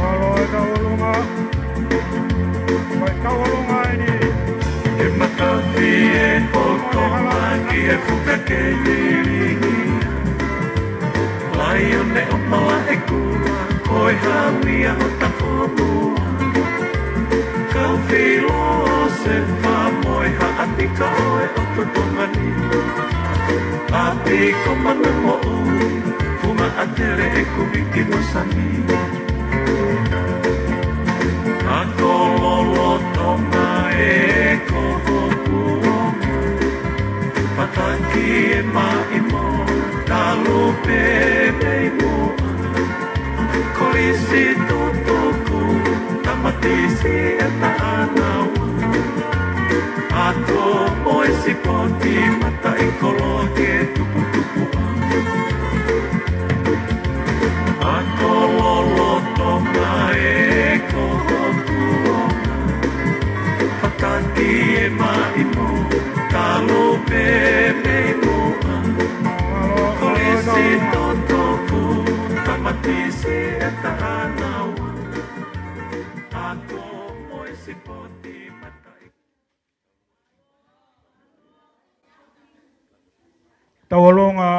Mālō e tauʻolunga. Ko e tauʻolunga eni. He matafi e poto maki e fuka ke lilingi. Laione ʻo Malaʻekula, ko e haʻamia ʻo Tafomu. Kau Filosefa mo e haʻatika ʻo e ʻOtu Tonga ni. ʻApi ko Manu Moʻui, Funga ʻAtele ʻe kumi ki Mosani. Ako lolotonga e ko hoku ongo. Fataki e maʻi mo talu pē mei muʻa. Kolisi tutuku, tamatisi e taʻanaua. Ako mo e sipoti, mataʻikoloa ke tuputupuʻa. Ako lolotonga e ko hoku ongo. Fataki e maʻi mo talu pē mei muʻa. Kolisi tutuku, tamatisi e taʻanaua. Ako mo e sipoti, Tauʻolunga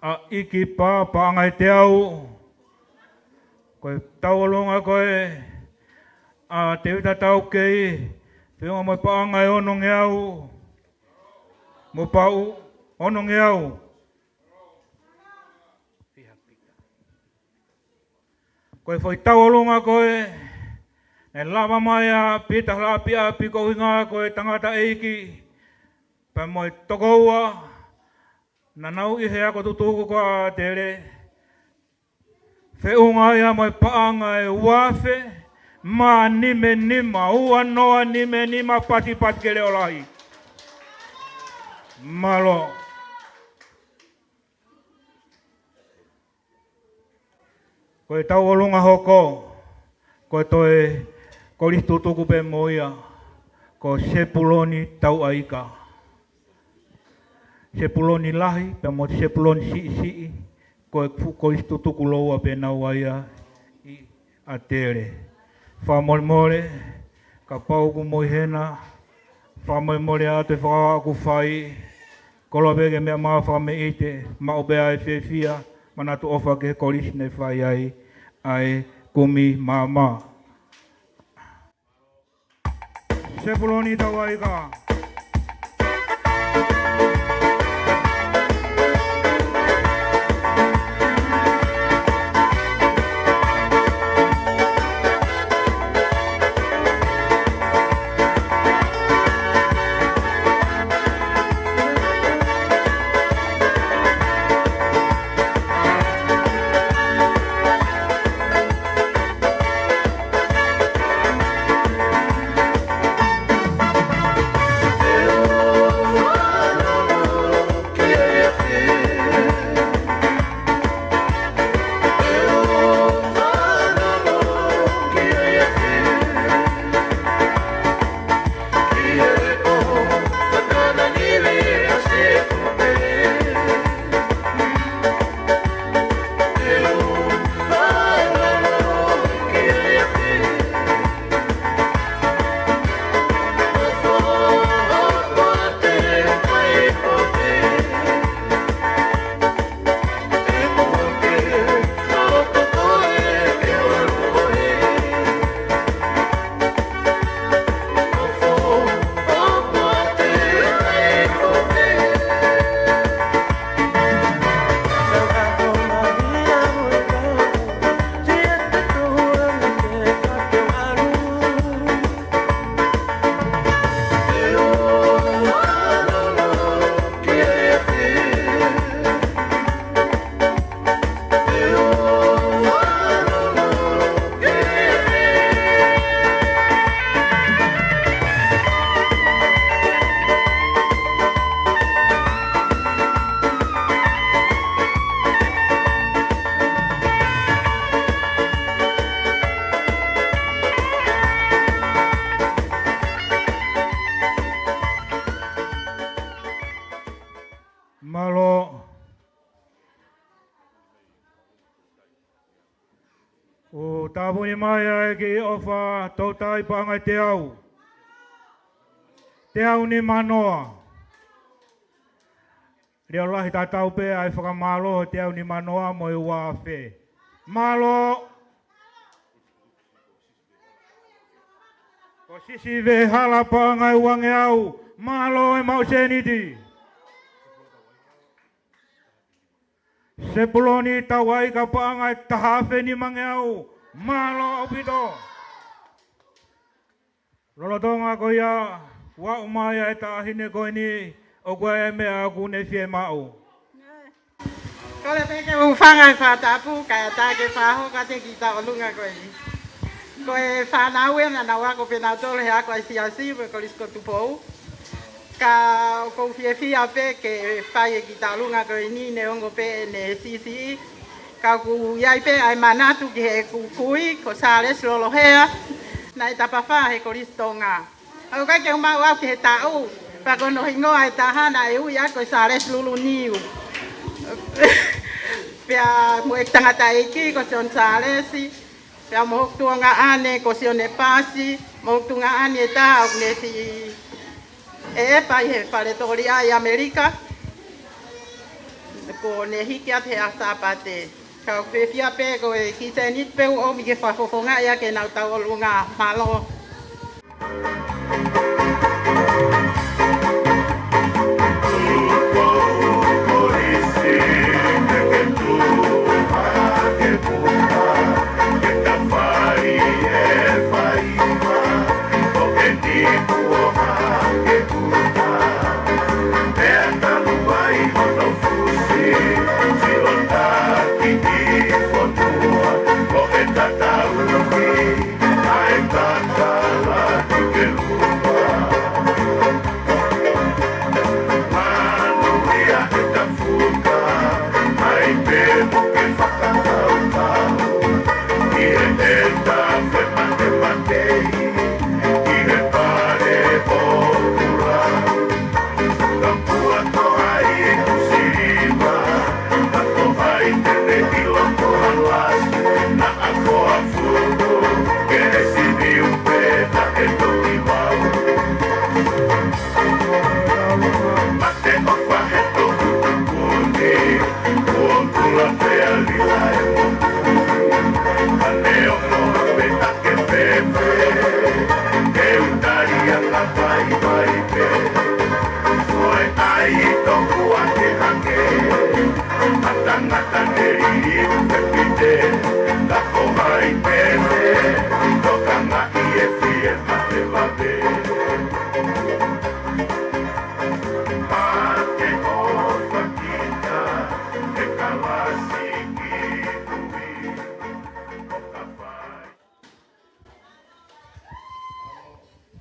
ʻa ʻIki Pā, paʻanga ʻe teau. Ko e tauʻolunga ko ē ʻa Tēvita Taukei, feʻunga mo e paʻanga ʻe onongeau. Mo Pau, onongeau. Ko e foʻi tauʻolunga ko ē naʻe lava mai ʻa Pita Laʻapiʻapi, ko e ʻuhinga ko e tangataʻeiki pea mo e tokoua, naʻa nau ʻi he ako tutuku ko ʻAtele. Feʻunga ia mo e paʻanga ʻe uaafe mā nima nima, ua noa nima nima, patipati ke leʻo lahi. Mālō. Ko e tauʻolunga hoko, ko e toe kolisi tutuku pē mo ia, ko Sepuloni Tauʻaika. Sepuloni Lahi pea mo Sepuloni Siʻisiʻi, ko e fuʻu kolisi tutuku lōua pē naua ia ʻi ʻAtele. Fakamolemole, kapau ʻoku moʻui hena, fakamolemole atu e fakaaʻu ʻoku fai, koloa pē ke meʻa mai fakameʻite, maʻu pē ʻa e fiefia, manatu ʻofa ki he kolisi ne fai ai ʻa e kumi maama. Sepuloni Tauʻaika. Mālō. ʻOku tāpuni mai ʻa e kiʻi ʻofa toutai paʻanga ʻe teau. Teau nima noa. Leʻo lahi tatau pē ʻa e fakamālō, teau nima noa mo e uaafe. Mālō. Ko Sisi Vehala paʻanga ʻe uangeau. Mālō e maʻu sēniti. Sepuloni Tauʻaika paʻanga ʻe taha afe nimangeau. Mālō ʻaupito. Lolotonga ko ia, ʻoku aʻu mai ʻa e taʻahine ko eni, ʻoku ʻi ai e meʻa ʻoku ne fiemaʻu. Kole pē ke u hūfanga he fakatapu, kae ʻatā ke fakahoko atu e kiʻi tauʻolunga ko eni. Ko e fānau ē naʻa nau ako pē nautolu he ako ʻa e siasi, pē Kolisi ko Tupou. Ka ʻoku ou fiefia pē ke fai e kiʻi tauʻolunga ko eni neongo pē ʻene siʻisiʻi. Ka ʻoku ʻi ai pē ʻa e manatu ki heʻeku kui, ko Sālesi Lolohea, naʻe tapafā he Kolisi Tonga. ʻOku ʻikai ke u maʻu au ki he taʻu, pea ko hono hingoa ʻe taha naʻe ui au ko Sālesi Luluniu. Pea mo e tangataʻeiki ko Sione Sālesi, pea mo hoku tuongaʻane ko Sione Pasi, mo hoku tuongaʻane ʻe taha ʻoku ne siʻi ʻeʻepa ʻi he fale tōliʻa ʻi ʻAmelika. Kuo ne hiki atu he ʻaho Sāpate. Ka ʻoku ou fiefia pē ko e kiʻi sēniti pē ʻoku ʻomi ke fakafofongaʻi ʻaki ʻenau tauʻolunga. Mālō.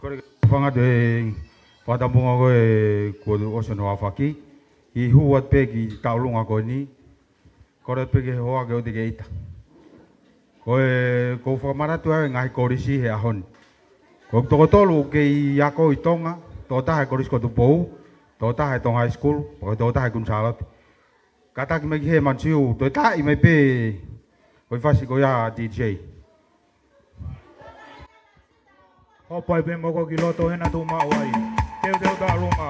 Kole ke fanga te fakatapunga ko e kuo ʻosi hono aofaki. Kiʻi hū atu pē ki he tauʻolunga ko eni. Kole pē ki he hoa ke ʻoua te ke ʻita. Ko e, ʻoku ou fakamanatu ʻa e ngaahi kolisi he ʻaho ni. Ko e toko tolu ʻoku kei ako ʻi Tonga, toko taha he Kolisi ko Tupou, toko taha he Tonga High School, pea ko e toko taha he Kuini Sālote. Kātaki mai ki he Mansiu, toe taaʻi mai pē, ko e fasi ko ia D J. Hopo ai pē mo ko ki loto hena tu maʻu ai. Teuteu tauʻolunga.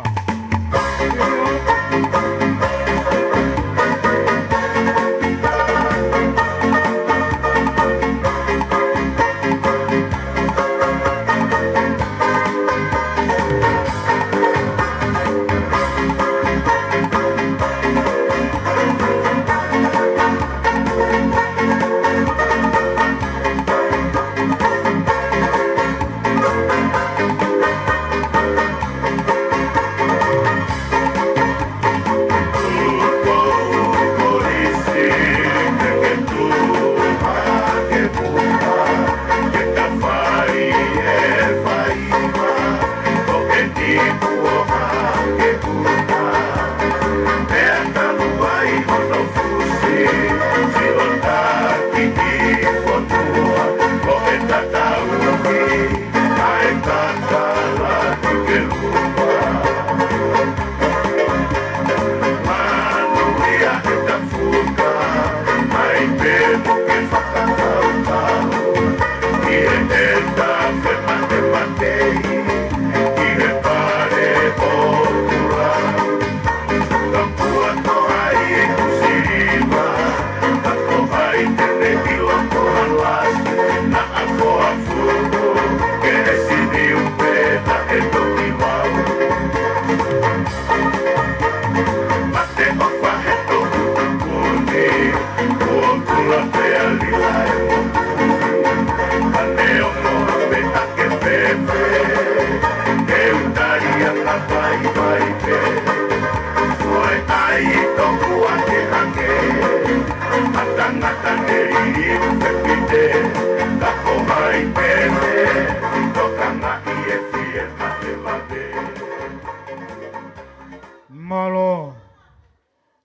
Mālō.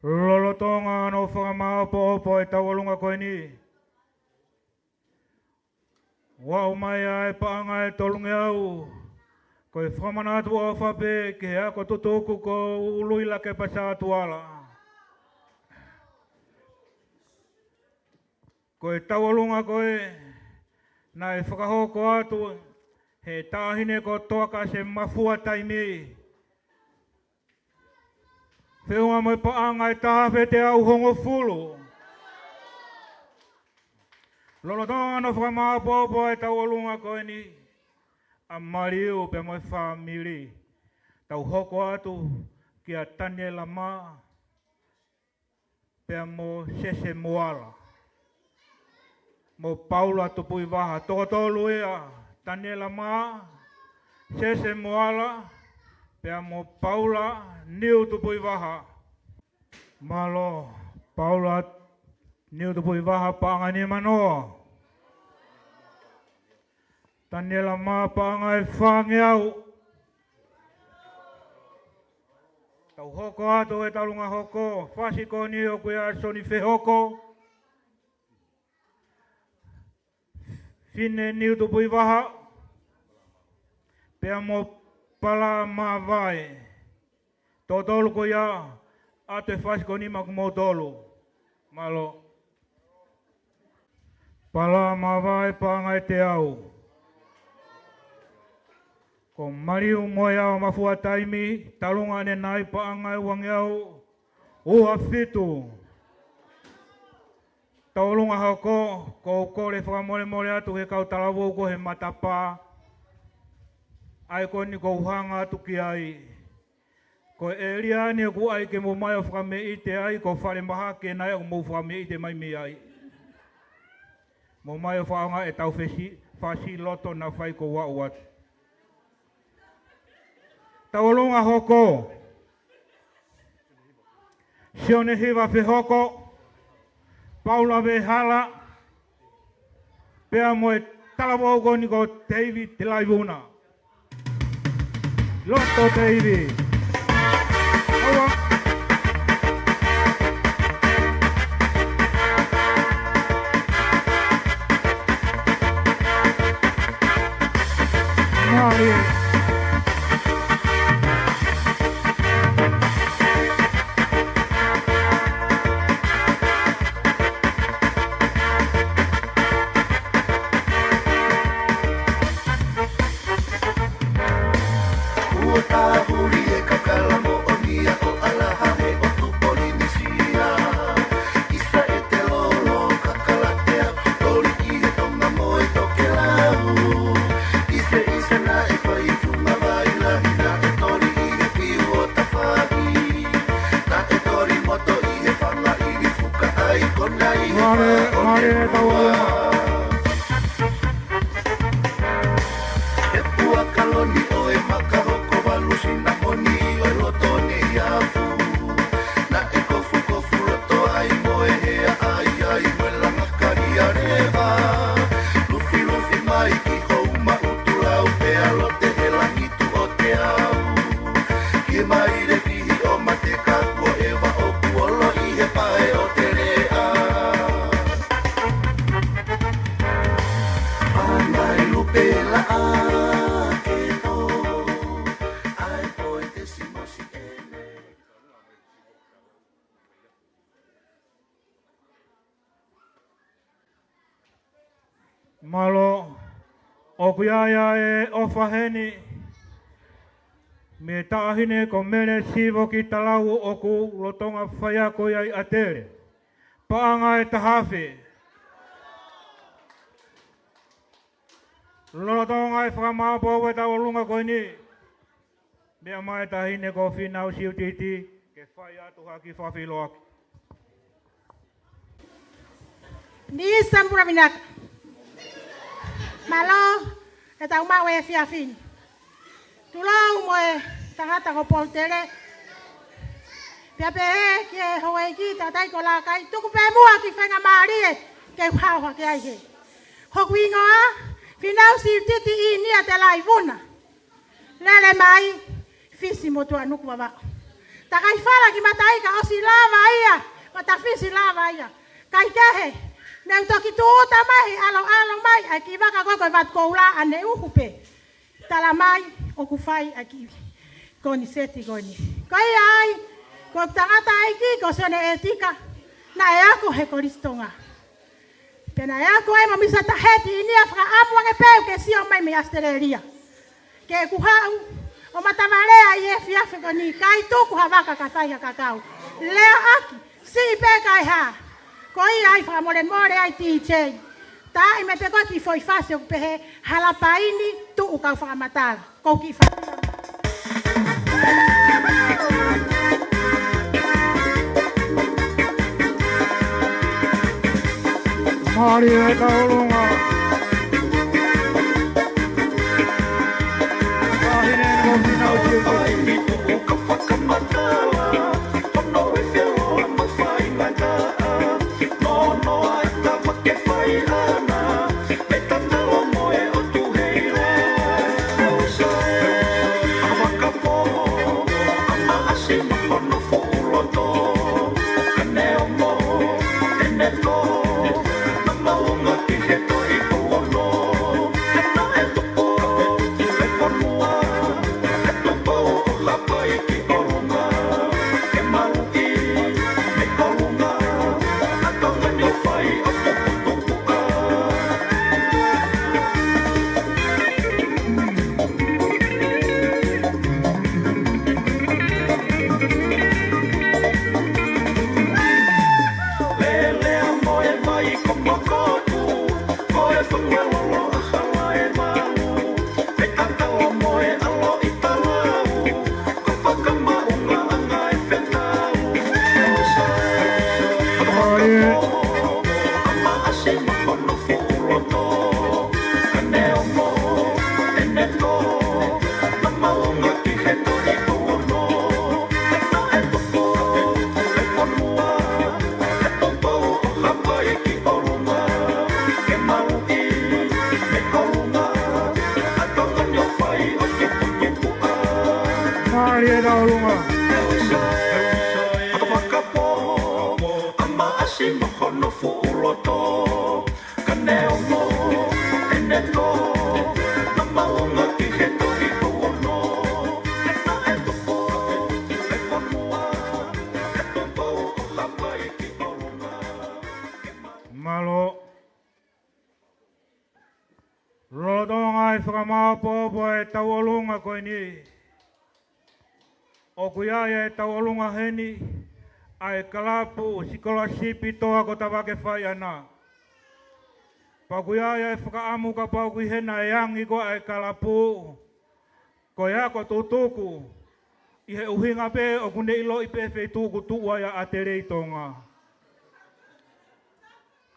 Lolotonga hono fakamāʻopoʻopo e tauʻolunga ko eni, ʻoku ʻomai ʻa e paʻanga ʻe tolungeau, ko e fakamanatu ʻofa pē ki he ako tutuku ko ʻUluʻi Lakepa Sātuala. Ko e tauʻolunga ko ē naʻe fakahoko atu he taʻahine ko Toakase Mafua Taimi. Feʻunga mo e paʻanga ʻe taha afe teau hongofulu. Lolotonga hono fakamāʻopoʻopo ʻetau ʻolunga ko eni, ʻa Maliu pea mo e fāmili, tau hoko atu kia Taniela Mā pea mo Sese Moala, mo Paula Tupuivaha. Toko tolu ia, Taniela Mā, Sese Moala, pea mo Paula Niu Tupuivaha. Mālō. Paula Niu Tupuivaha, paʻanga ʻe nimanoa. Taniela Mā, paʻanga ʻe fāngeau. Tau hoko atu ʻetau ʻolunga hoko, fasi ko eni ʻoku ʻi ai ʻa Soni Fehoko, Fine Niu Tupuivaha, pea mo Pala Mavae. Toko tolu ko ia, ʻoatu e fasi ko eni maʻa kimoutolu. Mālō. Pala Mavae, paʻanga ʻe teau. Ko Maliu mo e Ao Mafua Taimi, talunga ʻanenai, paʻanga ʻe uangeau ua fitu. Tau ʻolunga hoko, ʻoku ou kole fakamolemole atu ki he kau talavou ko ē he matapā, ʻa ia ko eni ʻoku ou hanga atu ki ai. Ko e ʻēlia ni ʻoku ʻai ke mou ōmai ʻo fakameʻite ai, ko e falemahaki eni ʻoku mou fakameʻite mai mei ai. Mou ōmai ʻo fakaʻaongaʻi ʻetau fesi, fasi loto naʻa fai ko ē ʻoku ou ʻoatu. Tau ʻolunga hoko. Sione Hiva Fehoko, Paula Vehala, pea mo e talavou ko eni ko Teivi Telaivuna. Loto Teivi. Aua. Mālie. Kuo tāhuli e kakala moʻoni ʻa ʻAlaha he ʻotu Polinisia. ʻIsa e te lolo kakalatea, toli ʻi he tonga mo e tokelau. ʻIsa, ʻisa naʻe fai funga vai lahi, naʻe toli ʻi he piu ʻo tafahi. Naʻe toli moto ʻi he fanga ʻili fuka ʻaikona ʻi he Mālie, fā mālie e tau ʻolunga. E pua kaloni ʻo e maka hoko valu sinamoni ʻo e loto ne i afu. Naʻe kofukofu loto ai mo e hea ʻaiʻai mo e langa kali ʻa leva. Lufilufi mai ki hou maʻutu lau pea lote he langi tuʻo te au. Ki mai le fihi ʻo mate ka kuo ʻeva ʻoku olo ʻi he pae ʻo te lea. Pangai lupe laʻa ke tō. ʻAi ko e te simosi ʻene. Mālō, ʻoku ʻi ai ʻa e ʻofa heni mei he taʻahine ko Mele Sivo ki Talau ʻoku lolotonga faiako ia ʻi ʻAtele. Paʻanga ʻe taha afe. Lolotonga e fakamāʻopoʻopo ʻetau ʻolunga ko eni, meʻa mai e taʻahine ko Fīnau Siutiti, ke fai atu ha kiʻi fakafeʻiloaki. Ni sambura minaka. Mālō, ʻetau maʻu e efiafi ni. Tulou mo e tangata ko Polutele. Pea pehē ki he houʻeiki tangataʻeiki ko Lakai, tuku pē muʻa ki he faingamālie ke u hao hake ai he. Hoku hingoa, Fīnau Siutiti ʻInia Telaivuna. Lele mai Fisi mo Tuʻanuku Vavaʻu. Takai fala ki mataika ʻosi lava ia, mata Fisi lava ia. Kaikehe, ne u toki tūʻuta mai he ʻaloʻalo mai ʻa e kiʻi vaka ko ē ko e Vatu Koula ʻaneuhu pē. Tala mai ʻoku fai ʻa e kiʻi koniseti ko eni. Ko ia ai, ko e tangataʻeiki ko Sione ʻEtika, naʻe ako he Kolisi Tonga. Pea naʻe ako ai mo Misa Taheti ʻInia, fakaʻamu ange pē au ke sio mai mei ʻAositelēlia. Ke u haʻu ʻo matavalea ʻi he efiafi ko eni, ʻikai tuku ha vaka ka fai ha kakau. Lea ʻaki, siʻi pē kae hā. Ko ia ai fakamolemole ai T J. Taaʻi mai pē ko e kiʻi foʻi fasi ʻoku pehē, halapaini tuʻu kau fakamatala. Ko e kiʻi fasi. Mālie e Tauʻolunga. Kāhine mo Finau Siuta. Mālie e Tauʻolunga. Mālō. Lolotonga e fakamāopoopo e Tauʻolunga ko eni, ʻoku ʻi ai e Tauʻolunga heni ʻa e kalapu sikolasipi Toa ko Tavake Faiʻana. Pea ʻoku ʻi ai e fakaʻamu kapau ʻoku ʻi hena e angi ko ē ʻa e kalapu, ko e ako tutuku, ʻi he ʻuhinga pē ʻoku ne ʻiloʻi pē feituʻu ʻoku tuʻu ai ʻa ʻAtele ʻi Tonga.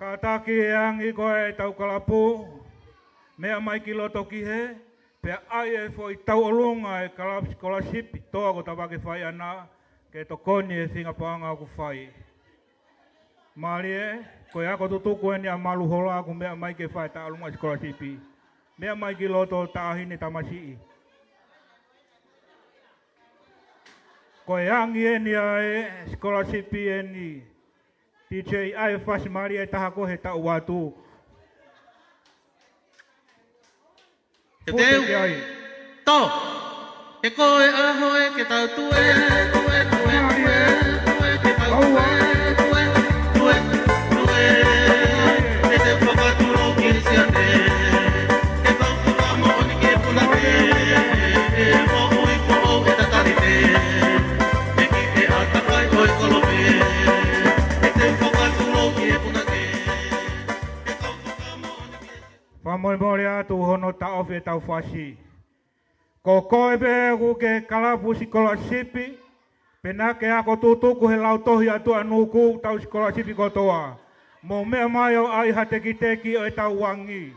Kātaki e angi ko ē ʻetau kalapu, meʻa mai ki loto ki hē, pea ʻai e foʻi tauʻolunga e kalapu sikolasipi Toa ko Tavake Faiʻana, ke tokoni e feinga paʻanga ʻoku fai. Mālie, ko e ako tutuku eni ʻa Malu Hola ʻoku meʻa mai ke fai e tauʻolunga sikolasipi. Meʻa mai ki loto Taʻahine Tamasiʻi. Ko e angi eni ʻa e sikolasipi eni. T J, ʻai e fasi mālie ʻe taha ko ē he taʻu atu. Ke teu. Pute ki ai. Tō. He ko e ʻaho ē ke tau tue, tue, tue, tue, tue, ke tau tue, tue, tue, tue. Ke te fakatū ki siate. Ke tau tuka moʻoni ki he punake. Moʻui foʻou e tatalite. Ke kiʻi ʻātakai ʻo e kolope. Ke te fakatū ki he punake. Ke tau tuka moʻoni ki he Fakamolemole atu hono taʻofi ʻetau fasi. Ko koe pē ʻoku ke kalapu sikolasipi, pe naʻa ke ako tutuku he lautohi ʻa Tuʻanuku ʻetau sikolasipi kotoa. Mou meʻa mai ʻo ʻai ha tekiteki ʻo ʻetau angi.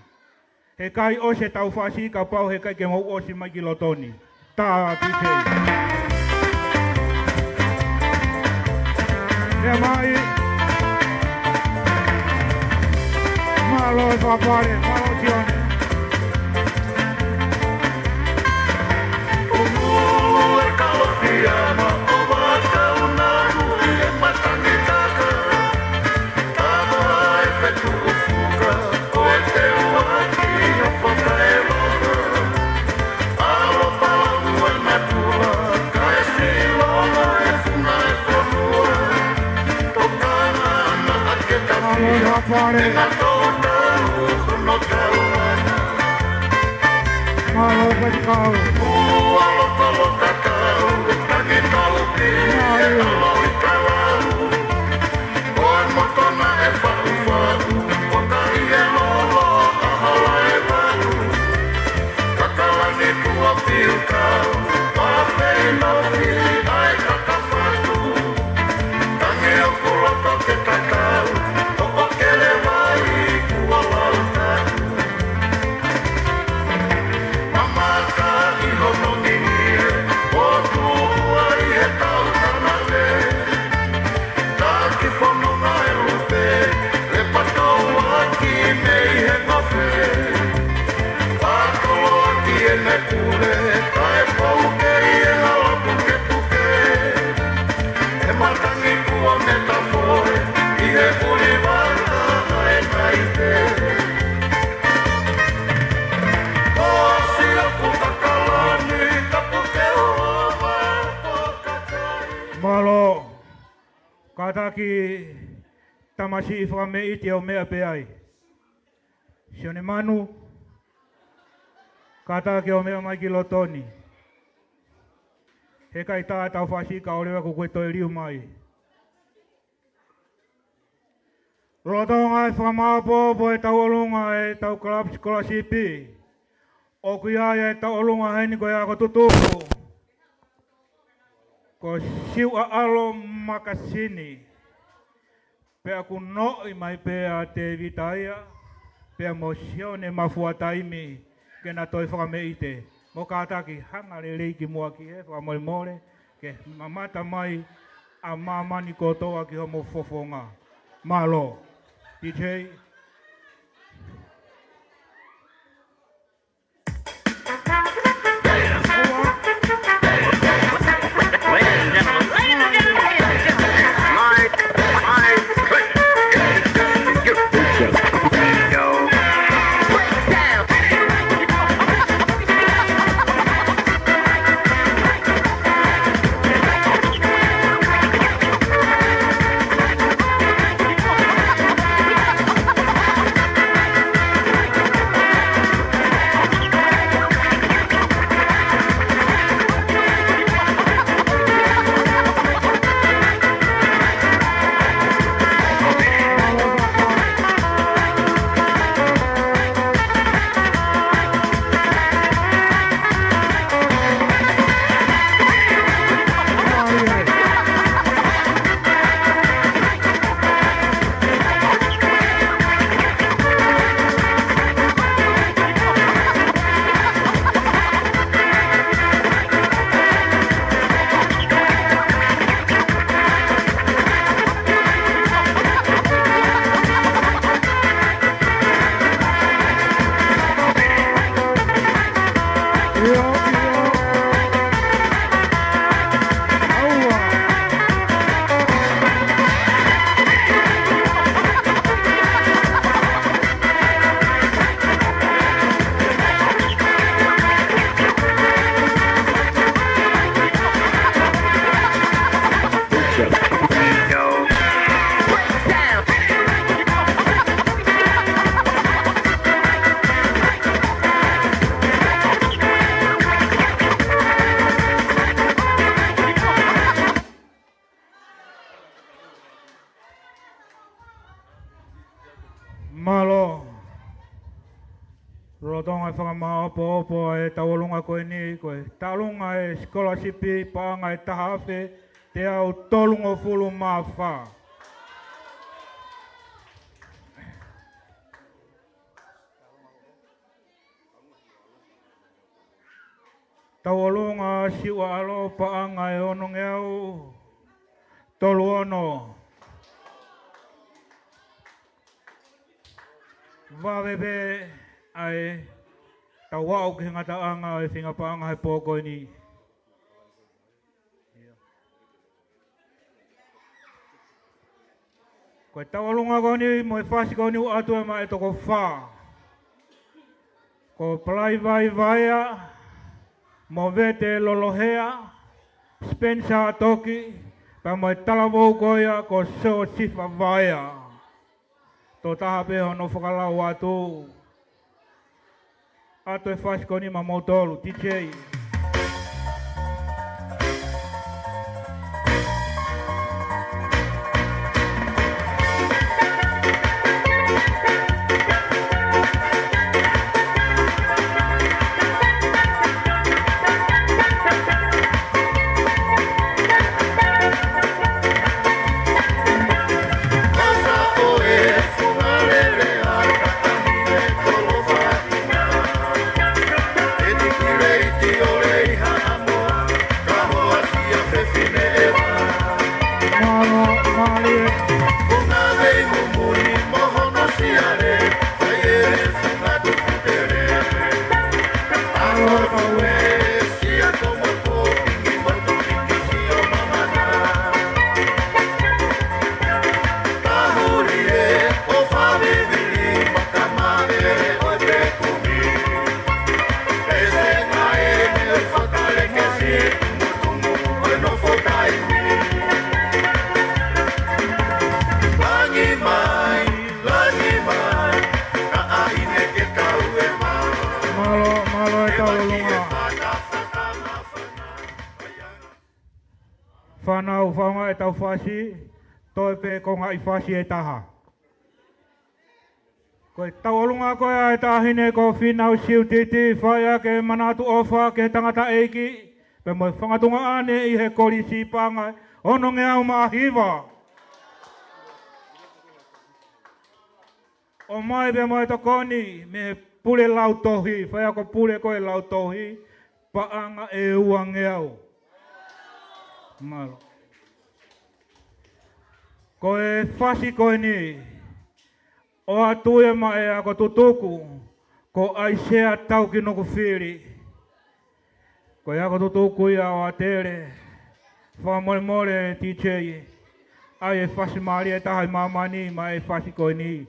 He ʻikai ʻosi ʻetau fasi kapau he ʻikai ke mou ʻosi mai ki loto ni. Tā T J. Meʻa mai. Mālō e Papale, mālō Sione. Ulu e kalofiama ʻo Vakaunanu ʻi he matangi taka. Tama e fetuʻu fuka, ko e teuaki ʻo Fakaeloka. ʻAlo palamu e matula, kae silona e funa e fonua. Tokanga ana ake ta fia, ʻe na tō tau hono tau ana. Mālō Faikau. Ua loto Kātaki tamasiʻi fakameʻite ʻo meʻa pē ai. Sione Manu, kātaki ʻo meʻa mai ki loto ni. He ʻikai tā ʻetau fasi ka ʻoua leva kuo ke toe liu mai. Lolotonga e fakamāʻopoʻopo ʻetau ʻolunga ʻetau club scholarship, ʻoku ʻi ai ʻetau ʻolunga heni ko e ako tutuku, ko Siuʻaʻalo Makasini. Pea kuo noʻi mai pē ʻa Tēvita ia, pea mo Sione Mafuataimi ke na toe fakameʻite. Mo kātaki hanga lelei ki muʻa ki he fakamolemole, ke mamata mai ʻa māmani kotoa ki homo fofonga. Mālō. D J. Mālō. Lolotonga e fakamāʻopoʻopo ʻetau ʻolunga ko eni, ko e tauʻolunga e scholarship paʻanga ʻe taha afe teau tolungofulu mā fā. Tauʻolunga Siuʻaʻalo paʻanga ʻe onongeau tolu ono. Vave pē ʻa ʻetau aʻu ki he ngataʻanga ʻo e feinga paʻanga he pō ko eni. Ko e tauʻolunga ko eni mo e fasi ko eni ʻoku ʻatu ʻe maʻa e toko fā. Ko Palai Vaivaia, mo Vete Lolohea, Spencer Toki, pea mo e talavou ko ia ko Siosifa Vaea. Tō taha pē hono fakalau atu. ʻAtu e fasi ko eni maʻamoutolu, D J. Fānau, fakaʻaongaʻi ʻetau fasi, toe pē ko e ngaahi fasi ʻe taha. Ko e tauʻolunga ko ē ʻa e taʻahine ko Fīnau Siutiti, fai ʻaki e manatu ʻofa ki he tangataʻeiki, pea mo e fanga tuongaʻane ʻi he Kolisi Paʻanga ʻe onongeau mā hiva. ʻOmai pea mo e tokoni mei he pule lautohi, faiako pule ko ē lautohi, paʻanga ʻe uangeau. Mālō. Ko e fasi ko eni, ʻoatu ia maʻa e ako tutuku, ko ʻAisea Taukinukufili. Ko e ako tutuku ia ʻo Atele, fakamolemole D J, ʻai e fasi mālie ʻe taha ʻi māmani maʻa e fasi ko eni.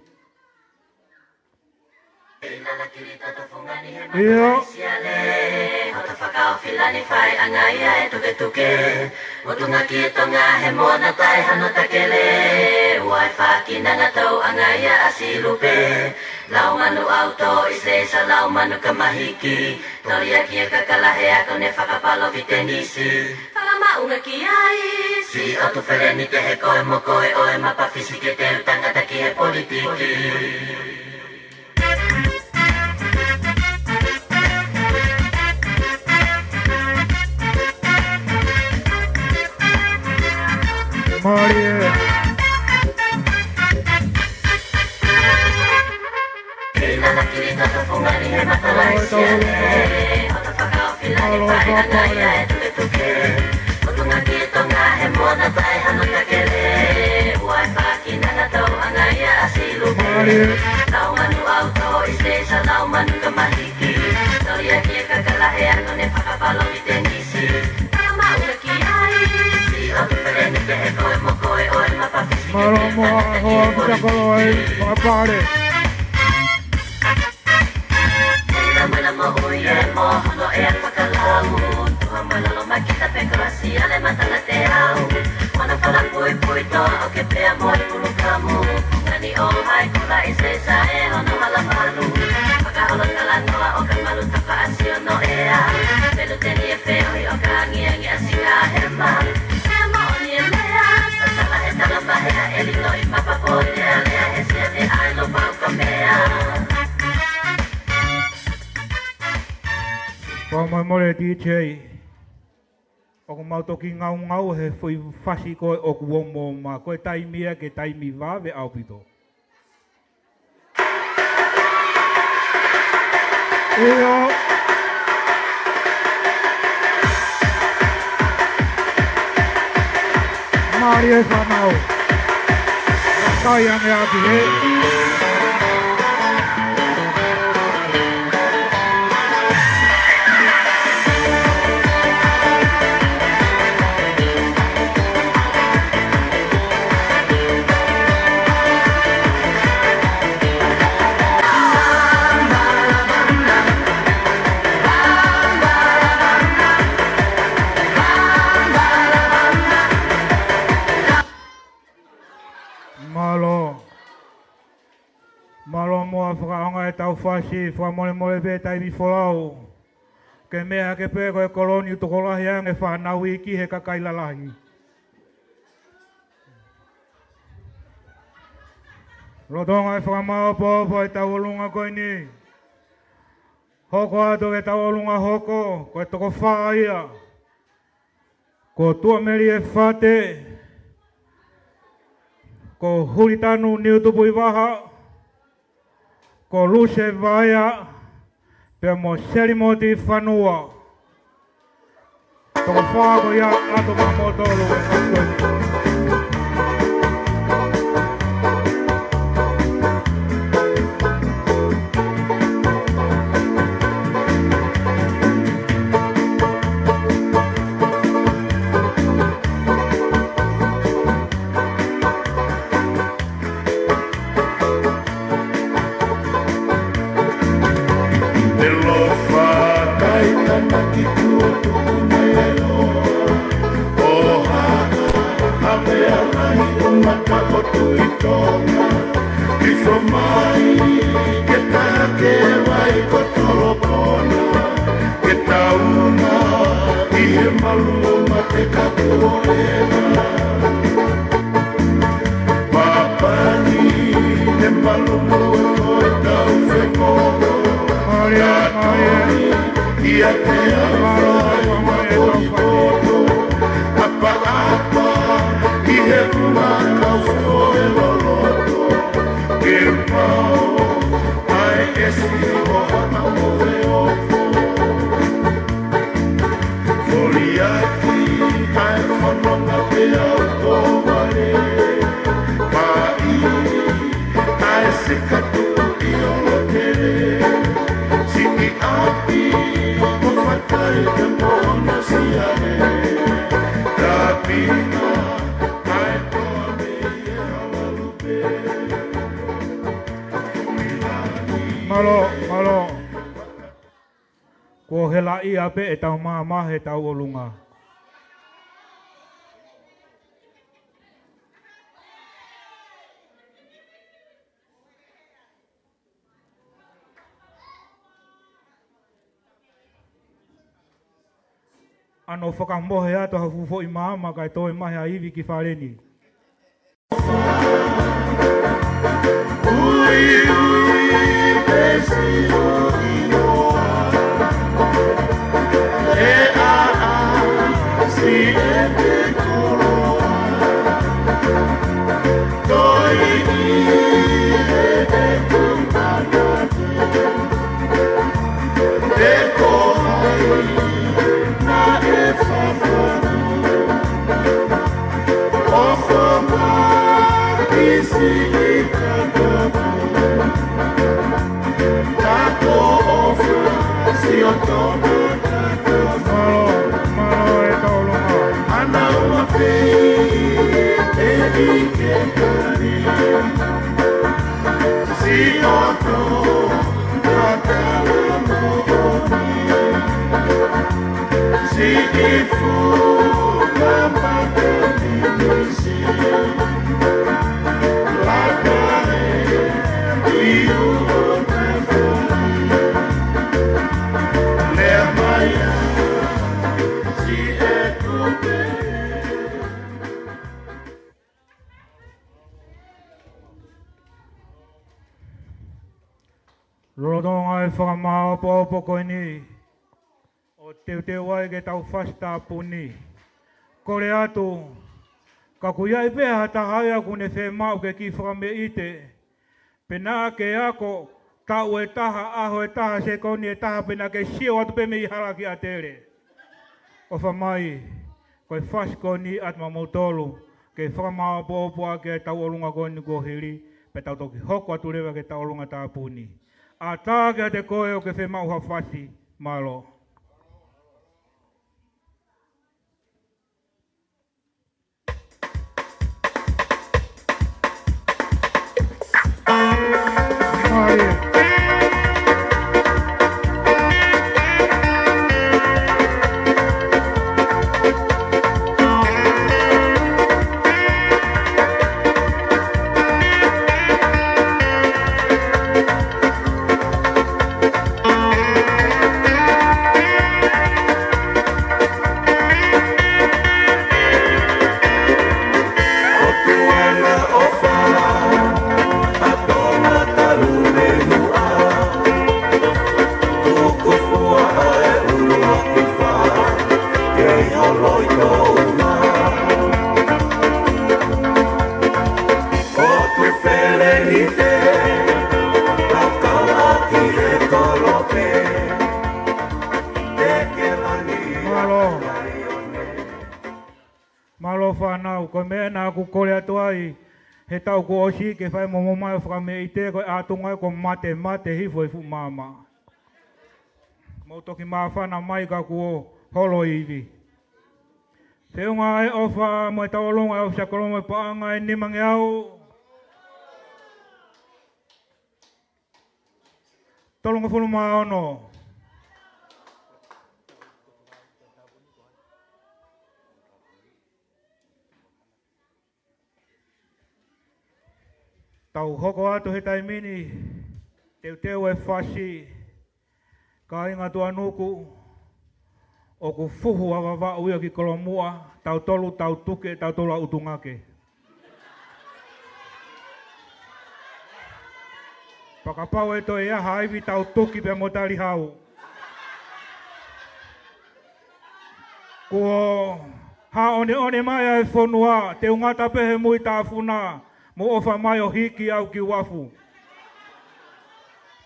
ʻIo. Mālie. Mālō, Papa. Mālie. Mālō muʻa hoa Pita Koloaʻi, fakapale. Fakamolemole D J. ʻOku mau toki ngaungaue he foʻi fasi ko ē ʻoku omo mā, ko e taimi ia ke taimi vave ʻaupito. ʻIo. Mālie fānau. Kai ange ʻaki he. Mālō. Mālō muʻa fakaʻaongaʻi ʻetau fasi, fakamolemole pē taimi folau. Ke meʻa hake pē ko e kolo ni ʻoku tokolahi ange fānau iiki he kakai lalahi. Lolotonga e fakamaopoopo ʻetau ʻolunga ko eni. Hoko atu ke tau ʻolunga hoko, ko e toko fā ia. Ko Tuʻamelie Fate, ko Hulitanu Niutupuivaha, ko Luse Vaea, pea mo Selimoti Fanua. Toko fā ko ia atu mā moutolu e kakai. Mālō, mālō. Kuo helaʻia pē ʻetau maama he tauʻolunga. ʻAno fakamohe atu ha fuʻu foʻi maama kae toe mahe ʻa ivi ki fale ni. Mālō, mālō e tauʻolunga. Lolotonga e fakamāopoopo ko eni, ʻo teuteu ai ke tau fasi tāpuni. Kole atu, ka ʻoku ʻi ai pē ha taha ia ʻoku ne fiemaʻu ke kiʻi fakameʻite, pe naʻa ke ako taʻu ʻe taha, ʻaho ʻe taha, sekoni ʻe taha, pe naʻa ke sio atu pē mei hala ki ʻatele. ʻOfa mai, ko e fasi ko eni atu maʻamoutolu, ke fakamāopoopo ʻaki e tauʻolunga ko eni kuo hili, pea tau toki hoko atu leva ki he tauʻolunga tāpuni. ʻAtā kiate koe ʻoku ke fiemaʻu ha fasi, mālō. Mālō. Mālō fānau, ko e meʻa naʻa ku kole atu ai he taʻu kuo ʻosi ke fai mo mo mai ʻo fakameʻite, ko e ʻatunga ko e mate, mate hifo e fuʻu maama. Mou toki māfana mai ka kuo holo ivi. Feʻunga e ʻofa mo e tauʻolunga e ʻofisa kolo mo e paʻanga ʻe nimangeau tolungofulu mā ono. Tau hoko atu he taimi ni, teuteu e fasi, kāinga Tuʻanuku, ʻOku fuhu ʻa Vavaʻu ia ki Kolomuʻa, tautolu tau tuki, tautolu ʻa ʻUtungake. Pea kapau ʻe toe ʻi ai ha ivi, tau tuki pea mo Talihau. Kuo hāʻoneʻone mai ʻa e fonua, te u ngata pē he mui tāfuna, mou ʻofa mai ʻo hiki au ki uafu.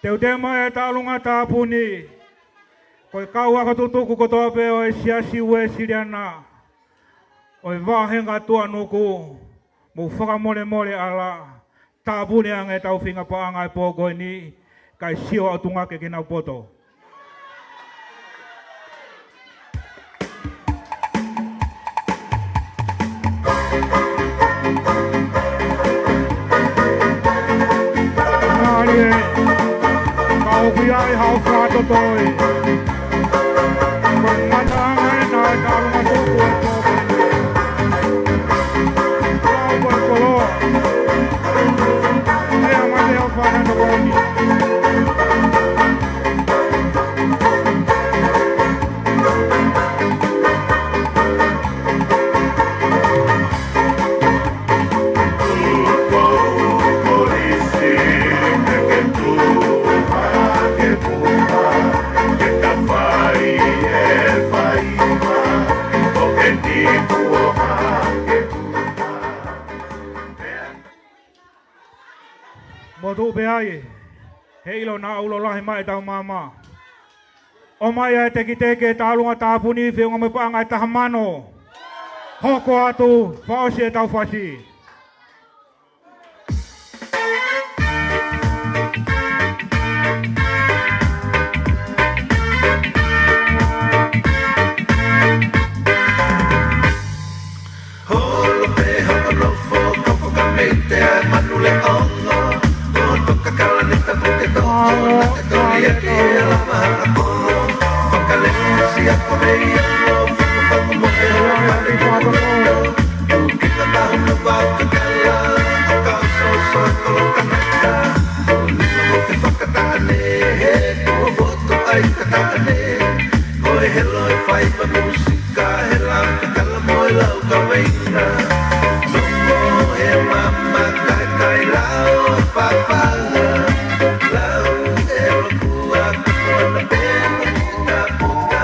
Te u teu mai e taʻalunga tāpuni, ko e kau ako tutuku kotoa pē ʻo e Siasi Uēsiliana ʻo e Vāhenga Tuʻanuku, mou fakamolemole ʻalā, tāpuni ange ʻetau feinga paʻanga he pō ko eni, kae sio ʻa ʻUtungake ki heʻenau poto. Mālie, ka ʻoku ʻi ai haʻo fakatotoi. Ko e ngataʻanga ena ʻo e taʻalunga tuku ʻo e pō ko eni. Kau ko e koloa. Meʻa mai ʻo fana no ko eni. Mo tuʻu pē ai, he ʻilo naʻa ulo lahi mai ʻetau maama. ʻOmai ʻa e tekiteki e taʻalunga tāpuni, feʻunga mo e paʻanga ʻe taha mano. Hoko atu, fakaʻosi ʻetau fasi. Holo pē hoʻo nofo, ka fakameite ʻa e manu leʻongo. Ko toka kala ni ta puke to, na te toli e ke la ma a kolo. Fakaleu si a ko mei a lo, faku faku mo e lo, faku faku mo e lo. Uki ka tahu no pa ka kala, ka so so ko lo ka na ka. Ni mo ke fakataʻane, he ko foto ai ka taʻane. Ko e helo e fai pa musi. Ka he lau ka kala mo e lau ka weinga. Nongo he mama kai kai lau e papa. Lau e lokua ka kona pena ki ka puka.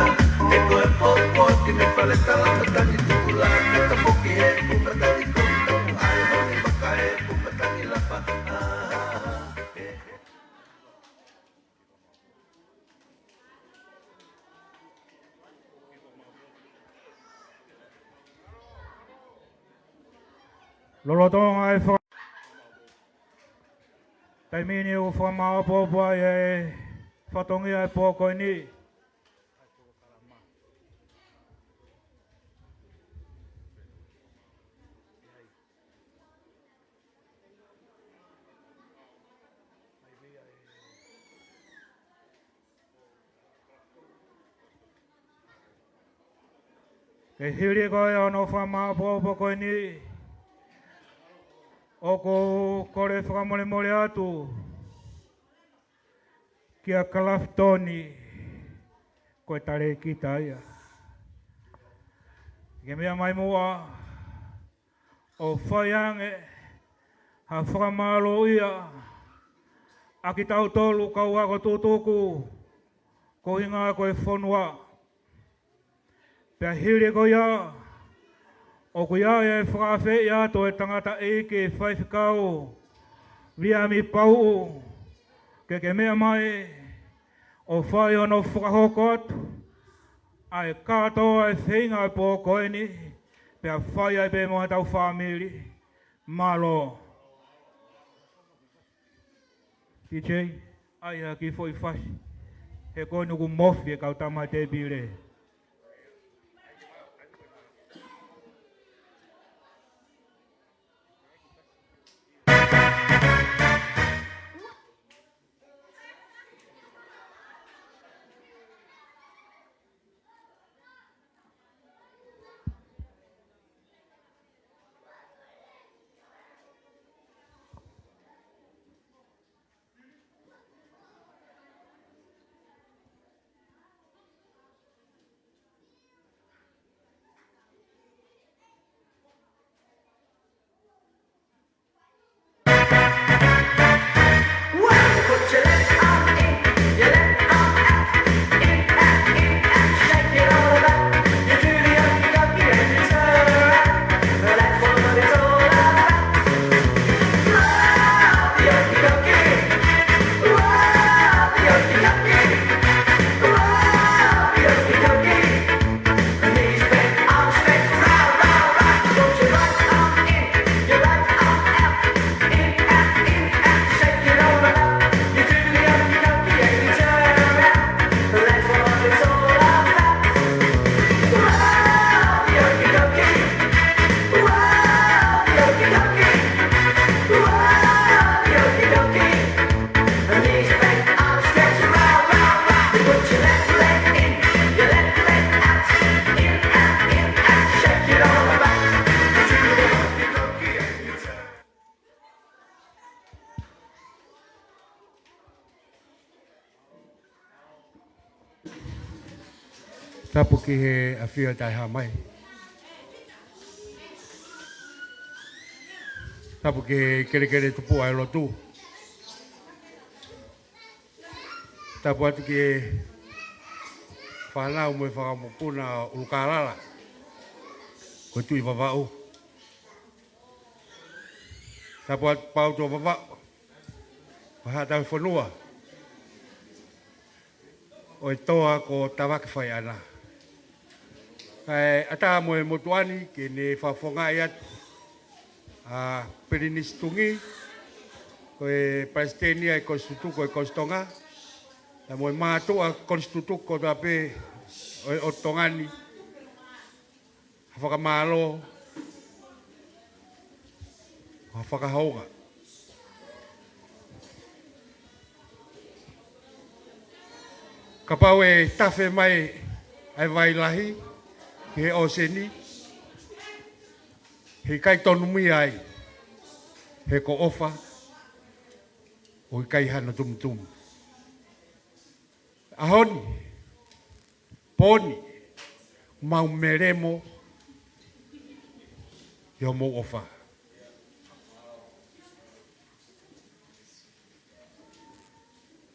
He ko e popo ki me fale tala ka tani tukula ka ka poki he kuma tani kona. Ai honi maka e kuma tani lapa. Ah, eh, eh. Lolotonga e faka-, taimi ni ʻoku fakamāopoopo ai e fatongia e pō ko eni. Ke hili ko ia hono fakamāopoopo ko eni, ʻoku ou kole fakamolemole atu kia Kalafitoni, ko e talēkita ia. Ke meʻa mai muʻa, ʻo fai ange ha fakamālōʻia ʻa kitautolu kau ako tutuku, ko hinga ko e fonua. Pea hili ko ia, ʻoku ʻi ai e fakaafeʻi atu e tangataʻeiki faifekau Viliami Pauʻu, ke ke meʻa mai, ʻo fai hono fakahoko atu ʻa e kātoa e feinga e pō ko eni, pea fai ai pē mo hotau fāmili. Mālō. T J, ʻai ha kiʻi foʻi fasi. He ko eni ʻoku mofi e kau tama tēpile. Tapu ki he ʻafio ʻa e Taʻehāmai. Tapu ki he kelekele tupuʻa ʻo e lotu. Tapu atu ki he fānau mo e fanga mokopuna ʻUlukālala, ko e Tuʻi Vavaʻu. Tapu atu Pautu ʻo Vavaʻu, ko haʻa tauhi fonua ʻo e toa ko Tavake Faiʻana. Kae ʻatā mo e motuʻa ni ke ne fakafofongaʻi atu ʻa Pilinisi Tungi, ko e Palesiteni ʻa e Kolisi Tutuku ʻo e Kolisi Tonga, pea mo e mātuʻa Kolisi Tutuku kotoa pē ʻo e ʻOtu Tonga ni, ha fakamālō, ha fakahounga. Kapau ʻe tafe mai ʻa e vai lahi ki he ʻōseni, heʻikai tonu mei ai, he ko ʻofa, ʻoku ʻikai hano tumutumu. ʻAho ni, pō ni, mau melemo ʻi hoʻomou ʻofa.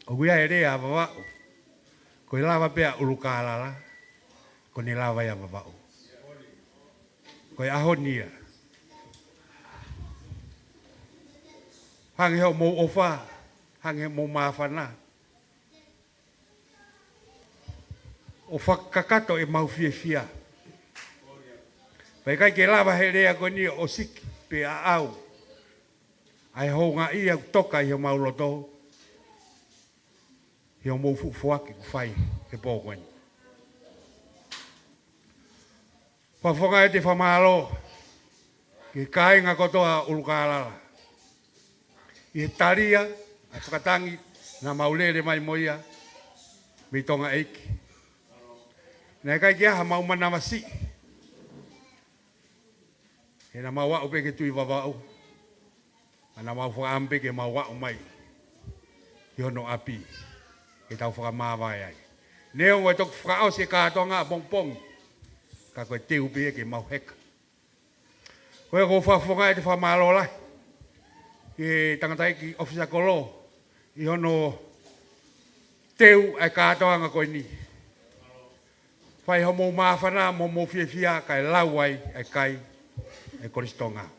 ʻOku ʻi ai e lea ʻa Vavaʻu, ko e lava pē ʻa ʻUlukālala, ko ʻene lava ia ʻa Vavaʻu. Ko e ʻaho ni ia. Hangē hoʻomou ʻofa, hangē hoʻomou māfana, ʻo fakakakato ʻemau fiefia. Pea ʻikai ke lava he lea ko eni ʻo siki pe ʻaʻau ʻa e houngaʻia ʻoku toka ʻi homau loto, ʻi hoʻomou fuʻu foaki kuo fai he pō ko eni. Fakafofongaʻi atu e fakamālō ki he kāinga kotoa ʻo ʻUlukālala ʻi he talia ʻa e fakatangi naʻa mau lele mai mo ia mei Tonga ʻEiki. Naʻe ʻikai ke ʻi ai haʻamau manavasiʻi, he naʻa mau aʻu pē ki he Tuʻi Vavaʻu, pea naʻa mau fakaʻamu pē ke mau aʻu mai ki hono ʻapi ke tau fakamāvae ai. Neongo e toki fakaʻosi e kātoanga ʻapongipongi, ka ko e teu pē ia ke mau heka. Ko ia ʻoku ou fakafofongaʻi atu e fakamālō lahi ki he tangataʻeiki ʻōfisa kolo ʻi hono teu ʻa e kātoanga ko eni. Fai hoʻomou māfana mo hoʻomou fiefia kae lau ai ʻa e kai ʻa e Kolisi Tonga.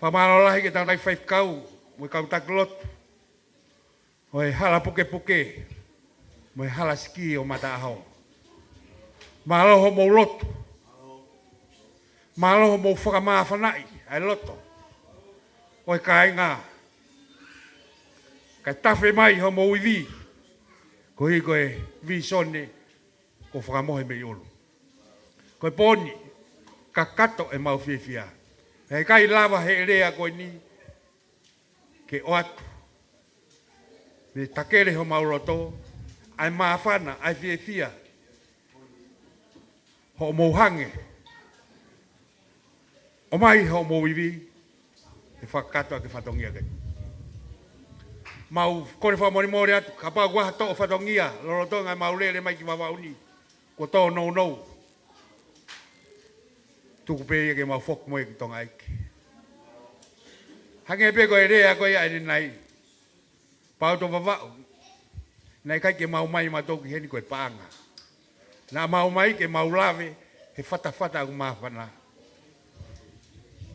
Fakamālō lahi ki he tangataʻeiki faifekau mo e kau taki lotu ʻo e Hala Pukepuke mo e Hala Siki ʻo Mataʻaho. Mālō hoʻomou lotu. Mālō hoʻomou fakamāfanaʻi ʻa e loto ʻo e kāinga, kae tafe mai hoʻomou ivi koeʻuhi ko e vīsone kuo fakamohe mei ʻolunga. Ko e pō ni, kakato ʻemau fiefia. He ʻikai lava he lea ko eni ke ʻoatu mei he takele homau loto ʻa e māfana, ʻa e fiefia, hoʻomou hanga ʻo ʻomai hoʻomou ivi ke fakakakato ʻaki e fatongia ko eni. Mau kole fakamolemole atu, kapau ʻoku ʻi ai ha toʻo fatongia lolotonga ʻemau lele mai ki Vavaʻu ni kuo tōnounou, tuku pē ia ke mau foki mo ia ki Tonga ʻEiki. Hangē pē ko e lea ko ia ʻanenai, Pautu ʻo Vavaʻu, naʻe ʻikai ke mau ʻomai mautolu ki heni ko e paʻanga. Naʻa mau ʻomai ke mau lave he fatafata ʻoku māfana,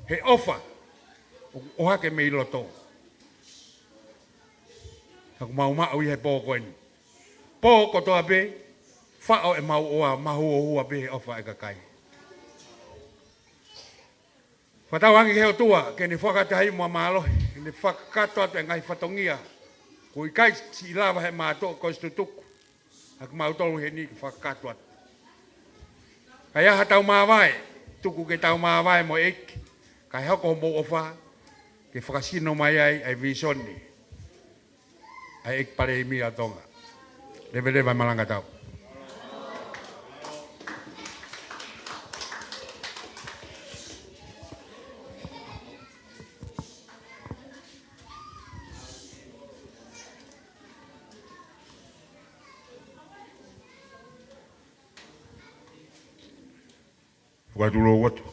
he ʻofa ʻoku ʻohake mei loto, ʻoku mau maʻu ʻi he pō ko eni. Pō kotoa pē, faʻo ʻemau ʻofa, mahuohua pē he ʻofa ʻa e kakai. Fakatauange ki he ʻOtua ke ne fakataha mo e mālohi ke ne fakakakato atu e ngaahi fatongia kuo ʻikai siʻi lava he mātuʻa Kolisi Tutuku ʻaki mautolu heni ke fakakakato atu. Ka ʻi ai haʻatau māvae, tuku ke tau māvae mo e ʻEiki, kae hoko hoʻomou ʻofa ke fakasino mai ai ʻa e vīsone ʻa e ʻEiki Palēmia ʻo Tonga. Leveleva e malanga tau. Ua tulou atu.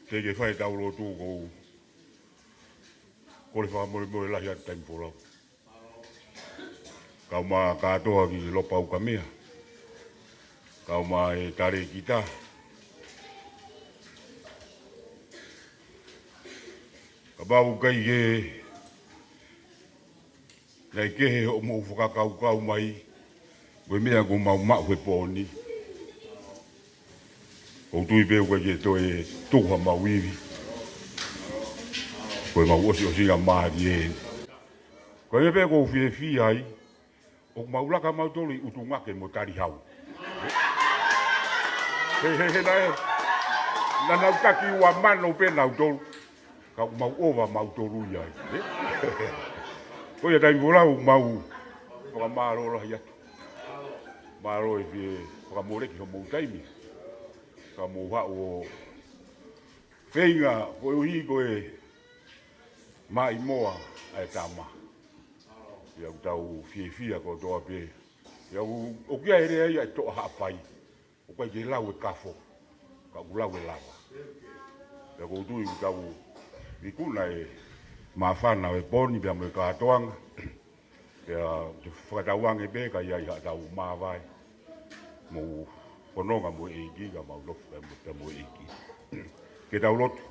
Te ke fai ʻetau lotu, ʻoku ou kole fakamolemole lahi atu Taimi Folau. Kau mai kātoa ki Lopa Ukamea. Kau mai e talēkita. Kapau ʻoku ʻikai ke naʻe kehe hoʻomou fakakaukau mai, ko e meʻa ʻoku mau maʻu he pō ni. ʻOku ou tui pē ʻoku ʻikai ke toe tuku hamau ivi. Ko ʻemau ʻosiʻosingamālie eni. Ko ia pē ʻoku ou fiefia ai, ʻoku mau laka mautolu ʻi ʻUtungake mo Talihau. He, he, he, naʻe, naʻa nau taki ua mano pē nautolu. Ka ʻoku mau ova mautolu ia ai, ē? Ko ia Taimi Folau, mau fakamālō lahi atu. Mālō e fie fakamoleki homou taimi. Ka mou haʻu ʻo feinga, koeʻuhi ko e maʻimoa ʻa e tama. Pea ʻoku tau fiefia kotoa pē. Pea ʻoku, ʻoku ʻi ai e lea ia ʻe toʻa Haʻapai. ʻOku ʻikai ke lau e kafo, ka ʻoku lau e lava. Pea ʻoku ou tui ʻoku tau ikuna e māfana ʻo e pō ni pea mo e kātoanga. Pea ʻoku fakatauange pē ka ʻi ai haʻatau māvae. Mou fononga mo e ʻEiki, ka mau nofo pē mo, pē mo e ʻEiki. Ke tau lotu.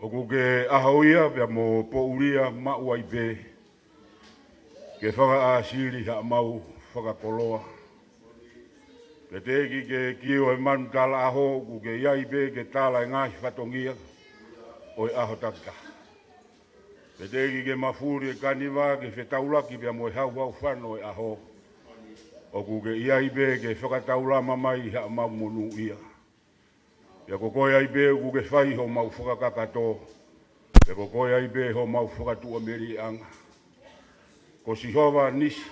ʻOku ke ʻaho ia pea mo poʻuli ia maʻu ai pē ke fakaʻāsili haʻamau fakakoloa. Ke teʻeki ke kio e manu talaʻaho, ʻoku ke ʻi ai pē ke tala e ngaahi fatongia ʻo e ʻaho takitaha. Ke teʻeki ke mafuli e kaniva ke fetaulaki pea mo e hauhau fano ʻo e ʻaho. ʻOku ke ʻi ai pē ke fakataulama mai haʻamau monūʻia. Pea ko koe ai pē ʻoku ke fai homau fakakakato. Pea ko koe ai pē homau fakatuʻamelieʻanga. Ko Sihova Nisi,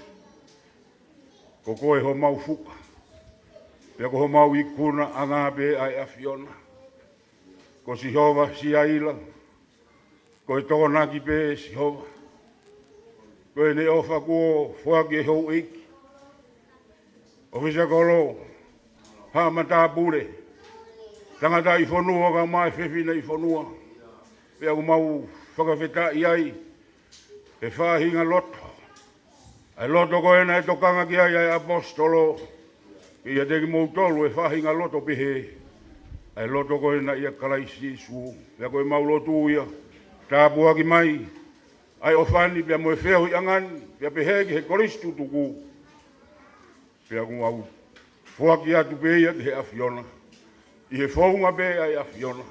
ko koe homau fuka. Pea ko homau ikunaʻanga pē ʻa e ʻAfiona. Ko Sihova Siaila, ko e Tokonaki pē Sihova. Ko ʻene ʻofa kuo foaki ʻe houʻeiki, ʻofisa kolo, haʻa matāpule, tangataʻi fonua kae ʻumaʻā e fefine ʻi fonua. Pea ʻoku mau fakafetaʻi ai he faʻahinga loto, ʻa e loto ko ē naʻe tokanga ki ai ʻa e ʻaposetolo, ke ʻiate kimoutolu e faʻahinga loto pehē, ʻa e loto ko ē naʻe ʻia Kalaisi Sīsū. Pea ko ʻemau lotu ia, tāpuaki mai ʻa e ʻofa ni pea mo e feohiʻanga ni, pea pehē ki he kolisi tutuku. Pea ʻoku mau foaki atu pē ia ki he ʻAfiona, ʻi he founga pē ʻa e ʻAfiona,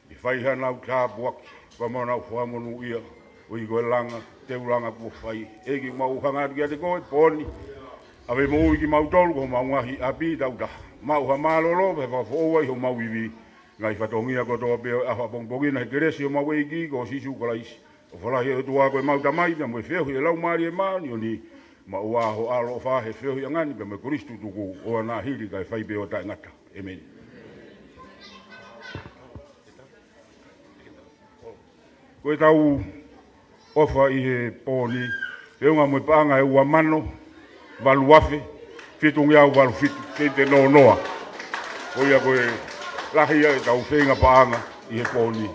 ke fai hanau tāpuaki, pea mo nau fakamonūʻia, ʻoku ʻi ai ko e langa, teu langa kuo fai. ʻEiki, mau hanga atu kiate koe he pō ni. ʻAve moʻui kimautolu ko homau ngaahi ʻapi tautaha. Maʻu ha mālōlō, pea fakafoʻou ai homau ivi. Ngaahi fatongia kotoa pē ʻo e ʻaho ʻapongipongi na, he kelesi ʻo homau ʻEiki ko Sīsū Kalaisi, ʻofa lahi ʻa e ʻOtua ko ʻemau Tamai, pea mo e feohi ʻa e Laumālie Māʻoniʻoni, maʻu ā ho ʻaloʻofa he feohiʻanga ni pea mo e kolisi tutuku, ʻoua naʻa hili kae fai pē ʻo taʻengata. ʻĒmeni. Ko ʻetau ʻofa ʻi he pō ni, feʻunga mo e paʻanga ʻe ua mano, valu afe, fitungeau valu fitu, sēniti noa noa. Ko ia ko e lahi ia ʻetau feinga paʻanga ʻi he pō ni.